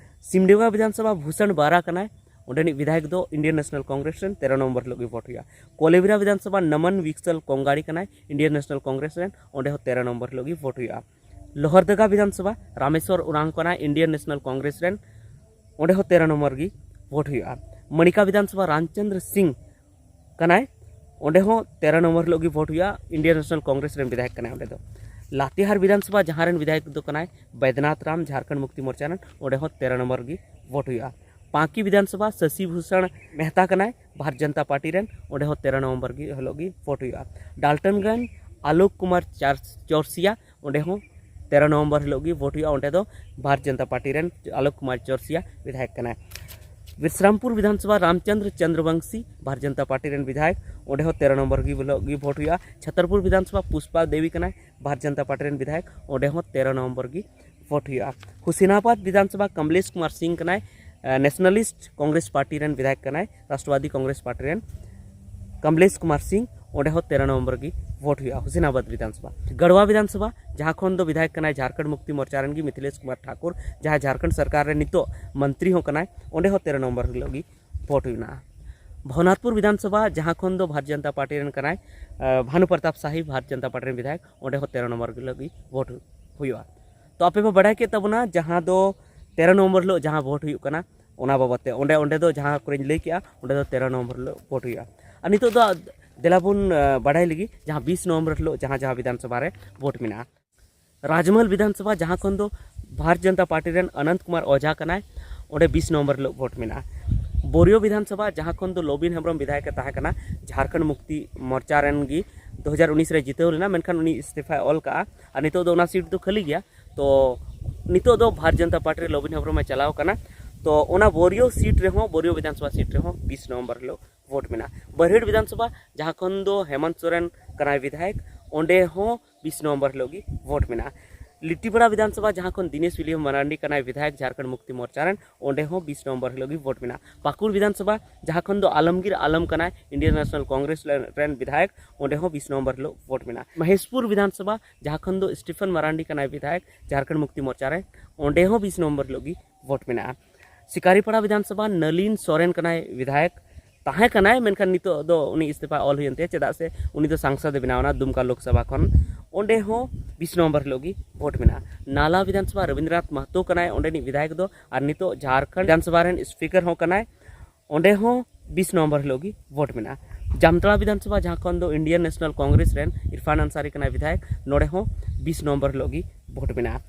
ᱥᱤᱢᱰᱮᱜᱟ ᱵᱤᱫᱷᱟᱱ ᱥᱚᱵᱷᱟ ᱵᱷᱩᱥᱚᱱ ᱵᱟᱨᱟ ᱠᱟᱱᱟᱭ, ᱚᱸᱰᱮᱱᱤᱡ ᱵᱤᱫᱷᱟᱭᱚᱠ ᱫᱚ ᱤᱱᱰᱤᱭᱟᱱ ᱱᱮᱥᱱᱟᱞ ᱠᱚᱝᱜᱨᱮᱥ ᱨᱮᱱ, ᱛᱮᱨᱚ ᱱᱚᱢᱵᱚᱨ ᱦᱤᱞᱳᱜ ᱜᱮ ᱵᱷᱳᱴ ᱦᱩᱭᱩᱜᱼᱟ᱾ ᱠᱚᱞᱮᱵᱤᱨᱟ ᱵᱤᱫᱷᱟᱱ ᱥᱚᱵᱷᱟ ᱱᱚᱢᱚᱱ ᱵᱤᱠᱥᱟᱞ ᱠᱚᱝᱜᱟᱲᱤ ᱠᱟᱱᱟᱭ ᱤᱱᱰᱤᱭᱟᱱ ᱱᱮᱥᱱᱟᱞ ᱠᱚᱝᱜᱨᱮᱥ ᱨᱮᱱ, ᱚᱸᱰᱮ ᱦᱚᱸ ᱛᱮᱨᱚ ᱱᱚᱢᱵᱚᱨ ᱦᱤᱞᱳᱜ ᱜᱮ ᱵᱷᱳᱴ ᱦᱩᱭᱩᱜᱼᱟ᱾ ᱞᱳᱦᱟᱨᱫᱟᱜᱟ ᱵᱤᱫᱷᱟᱱ ᱥᱚᱵᱷᱟ ᱨᱟᱢᱮᱥᱣᱚᱨ ᱩᱨᱟᱝ ᱠᱟᱱᱟᱭ ᱤᱱᱰᱤᱭᱟᱱ ᱱᱮᱥᱱᱟᱞ ᱠᱚᱝᱜᱨᱮᱥ ᱨᱮᱱ, ᱚᱸᱰᱮ ᱦᱚᱸ ᱛᱮᱨᱚ ᱱᱚᱢᱵᱚᱨ ᱜᱮ ᱵᱷᱳᱴ ᱦᱩᱭᱩᱜᱼᱟ᱾ ᱢᱟᱱᱤᱠᱟ ᱵᱤᱫᱷᱟᱱ ᱥᱚᱵᱷᱟ ᱨᱟᱢᱪᱚᱸᱫᱽᱨ ᱥᱤᱝ ᱠᱟᱱᱟᱭ, ᱚᱸᱰᱮ ᱦᱚᱸ ᱛᱮᱨᱚ ᱱᱚᱢᱵᱚᱨ ᱦᱤᱞᱳᱜ ᱜᱮ ᱵᱷᱳᱴ ᱦᱩᱭᱩᱜᱼᱟ᱾ ᱤᱱᱰᱤᱭᱟᱱ ᱱᱮᱥᱱᱟᱞ ᱠᱚᱝᱜᱨᱮᱥ ᱨᱮᱱ ᱵᱤᱫᱷᱟᱭᱚᱠ ᱠᱟᱱᱟᱭ ᱚᱸᱰᱮ ᱫᱚ᱾ ᱞᱟᱛᱮᱦᱟᱨ ᱵᱤᱫᱷᱟᱱ ᱥᱚᱵᱷᱟ, ᱡᱟᱦᱟᱸ ᱨᱮᱱ ᱵᱤᱫᱷᱟᱭᱚᱠ ᱫᱚ ᱠᱟᱱᱟᱭ ᱵᱚᱭᱫᱽᱱᱟᱛᱷ ᱨᱟᱢ, ᱡᱷᱟᱲᱠᱷᱚᱸᱰ ᱢᱩᱠᱛᱤ ᱢᱳᱨᱪᱟ ᱨᱮᱱ, ᱚᱸᱰᱮ ᱦᱚᱸ ᱛᱮᱨᱚ ᱱᱚᱢᱵᱚᱨ ᱜᱮ ᱵᱷᱳᱴ ᱦᱩᱭᱩᱜᱼᱟ᱾ ᱯᱟᱸᱠᱤ ᱵᱤᱫᱷᱟᱱ ᱥᱚᱵᱷᱟ ᱥᱚᱥᱤ ᱵᱷᱩᱥᱚᱱ ᱢᱮᱦᱛᱟ ᱠᱟᱱᱟᱭ ᱵᱷᱟᱨᱚᱛ ᱡᱚᱱᱚᱛᱟ ᱯᱟᱨᱴᱤ ᱨᱮᱱ, ᱚᱸᱰᱮ ᱦᱚᱸ ᱛᱮᱨᱚ ᱱᱚᱵᱷᱮᱢᱵᱚᱨ ᱜᱮ ᱦᱤᱞᱳᱜ ᱜᱮ ᱵᱷᱳᱴ ᱦᱩᱭᱩᱜᱼᱟ᱾ ᱰᱟᱞᱴᱚᱱᱜᱚᱸᱡᱽ ᱟᱞᱳᱠ ᱠᱩᱢᱟᱨ ᱪᱟᱨ-, ᱪᱚᱨᱥᱤᱭᱟ, ᱚᱸᱰᱮ ᱦᱚᱸ ᱛᱮᱨᱚ ᱱᱚᱵᱷᱮᱢᱵᱚᱨ ᱦᱤᱞᱳᱜ ᱜᱮ ᱵᱷᱳᱴ ᱦᱩᱭᱩᱜᱼᱟ᱾ ᱚᱸᱰᱮ ᱫᱚ ᱵᱷᱟᱨᱚᱛ ᱡᱚᱱᱚᱛᱟ ᱯᱟᱨᱴᱤ ᱨᱮᱱ ᱟᱞᱳᱠ ᱠᱩᱢᱟᱨ ᱪᱚᱨᱥᱤᱭᱟ ᱵᱤᱫᱷᱟᱭᱚᱠ ᱠᱟᱱᱟᱭ᱾ ᱵᱤᱥᱨᱟᱢᱯᱩᱨ ᱵᱤᱫᱷᱟᱱ ᱥᱚᱵᱷᱟ ᱨᱟᱢᱪᱚᱸᱫᱽᱨ ᱪᱚᱸᱫᱽᱨᱚᱵᱚᱝᱥᱤ ᱵᱷᱟᱨᱚᱛ ᱡᱚᱱᱚᱛᱟ ᱯᱟᱨᱴᱤ ᱨᱮᱱ ᱵᱤᱫᱷᱟᱭᱚᱠ, ᱚᱸᱰᱮ ᱦᱚᱸ ᱛᱮᱨᱚ ᱱᱚᱵᱷᱮᱢᱵᱚᱨ ᱜᱮ ᱦᱤᱞᱳᱜ ᱜᱮ ᱵᱷᱳᱴ ᱦᱩᱭᱩᱜᱼᱟ᱾ ᱪᱷᱟᱛᱚᱨᱯᱩᱨ ᱵᱤᱫᱷᱟᱱ ᱥᱚᱵᱷᱟ ᱯᱩᱥᱯᱟ ᱫᱮᱵᱤ ᱠᱟᱱᱟᱭ ᱵᱷᱟᱨᱚᱛ ᱡᱚᱱᱚᱛᱟ ᱯᱟᱨᱴᱤ ᱨᱮᱱ ᱵᱤᱫᱷᱟᱭᱚᱠ, ᱚᱸᱰᱮ ᱦᱚᱸ ᱛᱮᱨᱚ ᱱᱚᱵᱷᱮᱢᱵᱚᱨ ᱜᱮ ᱵᱷᱳᱴ ᱦᱩᱭᱩᱜᱼᱟ᱾ ᱦᱩᱥᱮᱱᱟᱵᱟᱫᱽ ᱵᱤᱫᱷᱟᱱ ᱥᱚᱵᱷᱟ ᱠᱚᱢᱞᱮᱥ ᱠᱩᱢᱟᱨ ᱥᱤᱝ ᱠᱟᱱᱟᱭ, ᱱᱮᱥᱱᱟᱞᱤᱥᱴ ᱠᱚᱝᱜᱨᱮᱥ ᱯᱟᱨᱴᱤ ᱨᱮᱱ ᱵᱤᱫᱷᱟᱭᱚᱠ ᱠᱟᱱᱟᱭ, ᱨᱟᱥᱴᱨᱚᱵᱟᱫᱤ ᱠᱚᱝᱜᱨᱮᱥ ᱯᱟᱨᱴᱤ ᱨᱮᱱ ᱠᱚᱢᱞᱮᱥ ᱠᱩᱢᱟᱨ ᱥᱤᱝ, ᱚᱸᱰᱮ ᱦᱚᱸ ᱛᱮᱨᱚ ᱱᱚᱵᱷᱮᱢᱵᱚᱨ ᱜᱮ ᱵᱷᱳᱴ ᱦᱩᱭᱩᱜᱼᱟ ᱦᱩᱥᱮᱱᱟᱵᱟᱫᱽ ᱵᱤᱫᱷᱟᱱ ᱥᱚᱵᱷᱟ᱾ ᱜᱟᱲᱣᱟ ᱵᱤᱫᱷᱟᱱ ᱥᱚᱵᱷᱟ, ᱡᱟᱦᱟᱸ ᱠᱷᱚᱱ ᱫᱚ ᱵᱤᱫᱷᱟᱭᱚᱠ ᱠᱟᱱᱟᱭ ᱡᱷᱟᱲᱠᱷᱚᱸᱰ ᱢᱩᱠᱛᱤ ᱢᱳᱨᱪᱟ ᱨᱮᱱ ᱜᱮ ᱢᱤᱛᱷᱤᱞᱮᱥ ᱠᱩᱢᱟᱨ ᱴᱷᱟᱠᱩᱨ, ᱡᱟᱦᱟᱸᱭ ᱡᱷᱟᱲᱠᱷᱚᱸᱰ ᱥᱚᱨᱠᱟᱨ ᱨᱮ ᱱᱤᱛᱚᱜ ᱢᱚᱱᱛᱨᱤ ᱦᱚᱸ ᱠᱟᱱᱟᱭ, ᱚᱸᱰᱮ ᱦᱚᱸ ᱛᱮᱨᱚ ᱱᱚᱵᱷᱮᱢᱵᱚᱨ ᱦᱤᱞᱳᱜ ᱜᱮ ᱵᱷᱳᱴ ᱦᱩᱭ ᱢᱮᱱᱟᱜᱼᱟ᱾ ᱵᱷᱚᱱᱟᱨᱯᱩᱨ ᱵᱤᱫᱷᱟᱱ ᱥᱚᱵᱷᱟ, ᱡᱟᱦᱟᱸ ᱠᱷᱚᱱ ᱫᱚ ᱵᱷᱟᱨᱚᱛ ᱡᱚᱱᱚᱛᱟ ᱯᱟᱨᱴᱤ ᱨᱮᱱ ᱠᱟᱱᱟᱭ, ᱟᱸ, ᱵᱷᱟᱱᱩ ᱯᱨᱚᱛᱟᱯ ᱥᱟᱦᱤ, ᱵᱷᱟᱨᱚᱛ ᱡᱚᱱᱚᱛᱟ ᱯᱟᱨᱴᱤ ᱨᱮᱱ ᱵᱤᱫᱷᱟᱭᱚᱠ, ᱚᱸᱰᱮ ᱦᱚᱸ ᱛᱮᱨᱚ ᱱᱚᱵᱷᱮᱢᱵᱚᱨ ᱦᱤᱞᱳᱜ ᱜᱮ ᱵᱷᱳᱴ ᱦᱩᱭᱩᱜᱼᱟ᱾ ᱛᱚ ᱟᱯᱮ ᱯᱮ ᱵᱟᱲᱟᱭ ᱠᱮᱫ ᱛᱟᱵᱚᱱᱟ ᱡᱟᱦᱟᱸ ᱫᱚ ᱛᱮᱨᱚ ᱱᱚᱵᱷᱮᱢᱵᱚᱨ ᱦᱤᱞᱳᱜ ᱡᱟᱦᱟᱸ ᱵᱷᱳᱴ ᱦᱩᱭᱩᱜ ᱠᱟᱱᱟ, ᱚᱱᱟ ᱵᱟᱵᱚᱫ ᱛᱮ ᱚᱸᱰᱮ, ᱚᱸᱰᱮ ᱫᱚ ᱡᱟᱦᱟᱸ ᱠᱚᱨᱮᱧ ᱞᱟᱹᱭ ᱠᱮᱜᱼᱟ, ᱚᱸᱰᱮ ᱫᱚ ᱛᱮᱨᱚ ᱱᱚᱵᱷᱮᱢᱵᱚᱨ ᱦᱤᱞᱳᱜ ᱵᱷᱳᱴ ᱦᱩᱭᱩᱜᱼᱟ᱾ ᱟᱨ ᱱᱤᱛᱚᱜ ᱫᱚ ᱫᱮᱞᱟ ᱵᱚᱱ, ᱟᱸ, ᱵᱟᱲᱟᱭ ᱞᱮᱜᱮ ᱡᱟᱦᱟᱸ ᱵᱤᱥ ᱱᱚᱵᱷᱮᱢᱵᱚᱨ ᱦᱤᱞᱳᱜ ᱡᱟᱦᱟᱸ, ᱡᱟᱦᱟᱸ ᱵᱤᱫᱷᱟᱱ ᱥᱚᱵᱷᱟ ᱨᱮ ᱵᱷᱳᱴ ᱢᱮᱱᱟᱜᱼᱟ᱾ ᱨᱟᱡᱽᱢᱚᱦᱚᱞ ᱵᱤᱫᱷᱟᱱ ᱥᱚᱵᱷᱟ, ᱡᱟᱦᱟᱸ ᱠᱷᱚᱱ ᱫᱚ ᱵᱷᱟᱨᱚᱛ ᱡᱚᱱᱚᱛᱟ ᱯᱟᱨᱴᱤ ᱨᱮᱱ ᱚᱱᱚᱱᱛ ᱠᱩᱢᱟᱨ ᱳᱡᱷᱟ ᱠᱟᱱᱟᱭ, ᱚᱸᱰᱮ ᱵᱤᱥ ᱱᱚᱵᱷᱮᱢᱵᱚᱨ ᱦᱤᱞᱳᱜ ᱵᱷᱳᱴ ᱢᱮᱱᱟᱜᱼᱟ᱾ ᱵᱳᱨᱤᱭᱳ ᱵᱤᱫᱷᱟᱱ ᱥᱚᱵᱷᱟ, ᱡᱟᱦᱟᱸ ᱠᱷᱚᱱ ᱫᱚ ᱞᱚᱵᱤᱱ ᱦᱮᱢᱵᱨᱚᱢ ᱵᱤᱫᱷᱟᱭᱚᱠ ᱮ ᱛᱟᱦᱮᱸ ᱠᱟᱱᱟ, ᱡᱷᱟᱲᱠᱷᱚᱸᱰ ᱢᱩᱠᱛᱤ ᱢᱳᱨᱪᱟ ᱨᱮᱱ ᱜᱮ, ᱫᱩ ᱦᱟᱡᱟᱨ ᱩᱱᱤᱥ ᱨᱮ ᱡᱤᱛᱟᱹᱣ ᱞᱮᱱᱟ, ᱢᱮᱱᱠᱷᱟᱱ ᱩᱱᱤ ᱤᱥᱛᱤᱯᱷᱟᱭ ᱚᱞ ᱠᱟᱜᱼᱟ᱾ ᱟᱨ ᱱᱤᱛᱚᱜ ᱫᱚ ᱚᱱᱟ ᱥᱤᱴ ᱫᱚ ᱠᱷᱟᱹᱞᱤ ᱜᱮᱭᱟ᱾ ᱛᱚ ᱱᱤᱛᱚᱜ ᱫᱚ ᱵᱷᱟᱨᱚᱛ ᱡᱚᱱᱚᱛᱟ ᱯᱟᱨᱴᱤ ᱨᱮ ᱞᱚᱵᱤᱱ ᱦᱮᱢᱵᱨᱚᱢ ᱮ ᱪᱟᱞᱟᱣ ᱠᱟᱱᱟ᱾ ᱛᱚ ᱚᱱᱟ ᱵᱳᱨᱤᱭᱳ ᱥᱤᱴ ᱨᱮᱦᱚᱸ, ᱵᱳᱨᱤᱭᱳ ᱵᱤᱫᱷᱟᱱ ᱥᱚᱵᱷᱟ ᱥᱤᱴ ᱨᱮᱦᱚᱸ ᱵᱤᱥ ᱱᱚᱵᱷᱮᱢᱵᱚᱨ ᱦᱤᱞᱳᱜ ᱵᱷᱳᱴ ᱢᱮᱱᱟᱜᱼᱟ᱾ ᱵᱟᱨᱦᱤᱴ ᱵᱤᱫᱷᱟᱱ ᱥᱚᱵᱷᱟ, ᱡᱟᱦᱟᱸ ᱠᱷᱚᱱ ᱫᱚ ᱦᱮᱢᱚᱱᱛ ᱥᱚᱨᱮᱱ ᱠᱟᱱᱟᱭ ᱵᱤᱫᱷᱟᱭᱚᱠ, ᱚᱸᱰᱮ ᱦᱚᱸ ᱵᱤᱥ ᱱᱚᱢᱵᱚᱨ ᱦᱤᱞᱳᱜ ᱜᱮ ᱵᱷᱳᱴ ᱢᱮᱱᱟᱜᱼᱟ᱾ ᱞᱤᱴᱤᱯᱟᱲᱟ ᱵᱤᱫᱷᱟᱱ ᱥᱚᱵᱷᱟ, ᱡᱟᱦᱟᱸ ᱠᱷᱚᱱ ᱫᱤᱱᱮᱥ ᱩᱭᱞᱤᱭᱟᱢ ᱢᱟᱨᱟᱱᱰᱤ ᱠᱟᱱᱟᱭ ᱵᱤᱫᱷᱟᱭᱚᱠ ᱡᱷᱟᱲᱠᱷᱚᱸᱰ ᱢᱩᱠᱛᱤ ᱢᱳᱨᱪᱟ ᱨᱮᱱ, ᱚᱸᱰᱮ ᱦᱚᱸ ᱵᱤᱥ ᱱᱚᱢᱵᱚᱨ ᱦᱤᱞᱳᱜ ᱜᱮ ᱵᱷᱳᱴ ᱢᱮᱱᱟᱜᱼᱟ᱾ ᱯᱟᱹᱠᱩᱲ ᱵᱤᱫᱷᱟᱱ ᱥᱚᱵᱷᱟ, ᱡᱟᱦᱟᱸ ᱠᱷᱚᱱ ᱫᱚ ᱟᱞᱚᱢᱜᱤᱨ ᱟᱞᱚᱢ ᱠᱟᱱᱟᱭ, ᱤᱱᱰᱤᱭᱟᱱ ᱱᱮᱥᱚᱱᱟᱞ ᱠᱚᱝᱜᱨᱮᱥ ᱨᱮᱱ ᱵᱤᱫᱷᱟᱭᱚᱠ, ᱚᱸᱰᱮ ᱦᱚᱸ ᱵᱤᱥ ᱱᱚᱢᱵᱚᱨ ᱦᱤᱞᱳᱜ ᱵᱷᱳᱴ ᱢᱮᱱᱟᱜᱼᱟ᱾ ᱢᱚᱦᱮᱥᱯᱩᱨ ᱵᱤᱫᱷᱟᱱ ᱥᱚᱵᱷᱟ, ᱡᱟᱦᱟᱸ ᱠᱷᱚᱱ ᱫᱚ ᱥᱴᱤᱯᱷᱮᱱ ᱢᱟᱨᱟᱱᱰᱤ ᱠᱟᱱᱟᱭ ᱵᱤᱫᱷᱟᱭᱚᱠ ᱡᱷᱟᱲᱠᱷᱚᱸᱰ ᱢᱩᱠᱛᱤ ᱢᱳᱨᱪᱟ ᱨᱮ, ᱚᱸᱰᱮ ᱦᱚᱸ ᱵᱤᱥ ᱱᱚᱢᱵᱚᱨ ᱦᱤᱞᱳᱜ ᱜᱮ ᱵᱷᱳᱴ ᱢᱮᱱᱟᱜᱼᱟ᱾ ᱥᱤᱠᱟᱨᱤᱯᱟᱲᱟ ᱵᱤᱫᱷᱟᱱ ᱥᱚᱵᱷᱟ, ᱱᱟᱞᱤᱱ ᱥᱚᱨᱮᱱ ᱠᱟᱱᱟᱭ ᱵᱤᱫᱷᱟᱭᱚᱠ, ᱛᱟᱦᱮᱸ ᱠᱟᱱᱟᱭ, ᱢᱮᱱᱠᱷᱟᱱ ᱱᱤᱛᱚᱜ ᱫᱚ ᱩᱱᱤ ᱤᱥᱛᱤᱯᱷᱟ ᱚᱞ ᱦᱩᱭᱮᱱ ᱛᱟᱭᱟ, ᱪᱮᱫᱟᱜ ᱥᱮ ᱩᱱᱤ ᱫᱚ ᱥᱟᱝᱥᱚᱫ ᱮ ᱵᱮᱱᱟᱣ ᱮᱱᱟ ᱫᱩᱢᱠᱟ ᱞᱳᱠᱥᱚᱵᱷᱟ ᱠᱷᱚᱱ᱾ ᱚᱸᱰᱮ ᱦᱚᱸ ᱵᱤᱥ ᱱᱚᱢᱵᱚᱨ ᱦᱤᱞᱳᱜ ᱜᱮ ᱵᱷᱳᱴ ᱢᱮᱱᱟᱜᱼᱟ᱾ ᱱᱟᱞᱟ ᱵᱤᱫᱷᱟᱱ ᱥᱚᱵᱷᱟ, ᱨᱚᱵᱤᱱᱫᱨᱚᱱᱟᱛᱷ ᱢᱟᱦᱛᱚ ᱠᱟᱱᱟᱭ ᱚᱸᱰᱮᱱᱤᱡ ᱵᱤᱫᱷᱟᱭᱚᱠ ᱫᱚ, ᱟᱨ ᱱᱤᱛᱚᱜ ᱡᱷᱟᱲᱠᱷᱚᱸᱰ ᱵᱤᱫᱷᱟᱱ ᱥᱚᱵᱷᱟ ᱨᱮᱱ ᱥᱯᱤᱠᱟᱨ ᱦᱚᱸ ᱠᱟᱱᱟᱭ᱾ ᱚᱸᱰᱮ ᱦᱚᱸ ᱵᱤᱥ ᱱᱚᱢᱵᱚᱨ ᱦᱤᱞᱳᱜ ᱜᱮ ᱵᱷᱳᱴ ᱢᱮᱱᱟᱜᱼᱟ᱾ ᱡᱟᱢᱛᱟᱲᱟ ᱵᱤᱫᱷᱟᱱ ᱥᱚᱵᱷᱟ, ᱡᱟᱦᱟᱸ ᱠᱷᱚᱱ ᱫᱚ ᱤᱱᱰᱤᱭᱟᱱ ᱱᱮᱥᱚᱱᱟᱞ ᱠᱚᱝᱜᱨᱮᱥ ᱨᱮᱱ ᱤᱨᱯᱷᱟᱱ ᱟᱱᱥᱟᱨᱤ ᱠᱟᱱᱟᱭ ᱵᱤᱫᱷᱟᱭᱚᱠ, ᱱᱚᱰᱮ ᱦᱚᱸ ᱵᱤᱥ ᱱᱚᱢᱵᱚᱨ ᱦᱤᱞᱳᱜ ᱜᱮ ᱵᱷᱳᱴ ᱢᱮᱱᱟᱜᱼᱟ᱾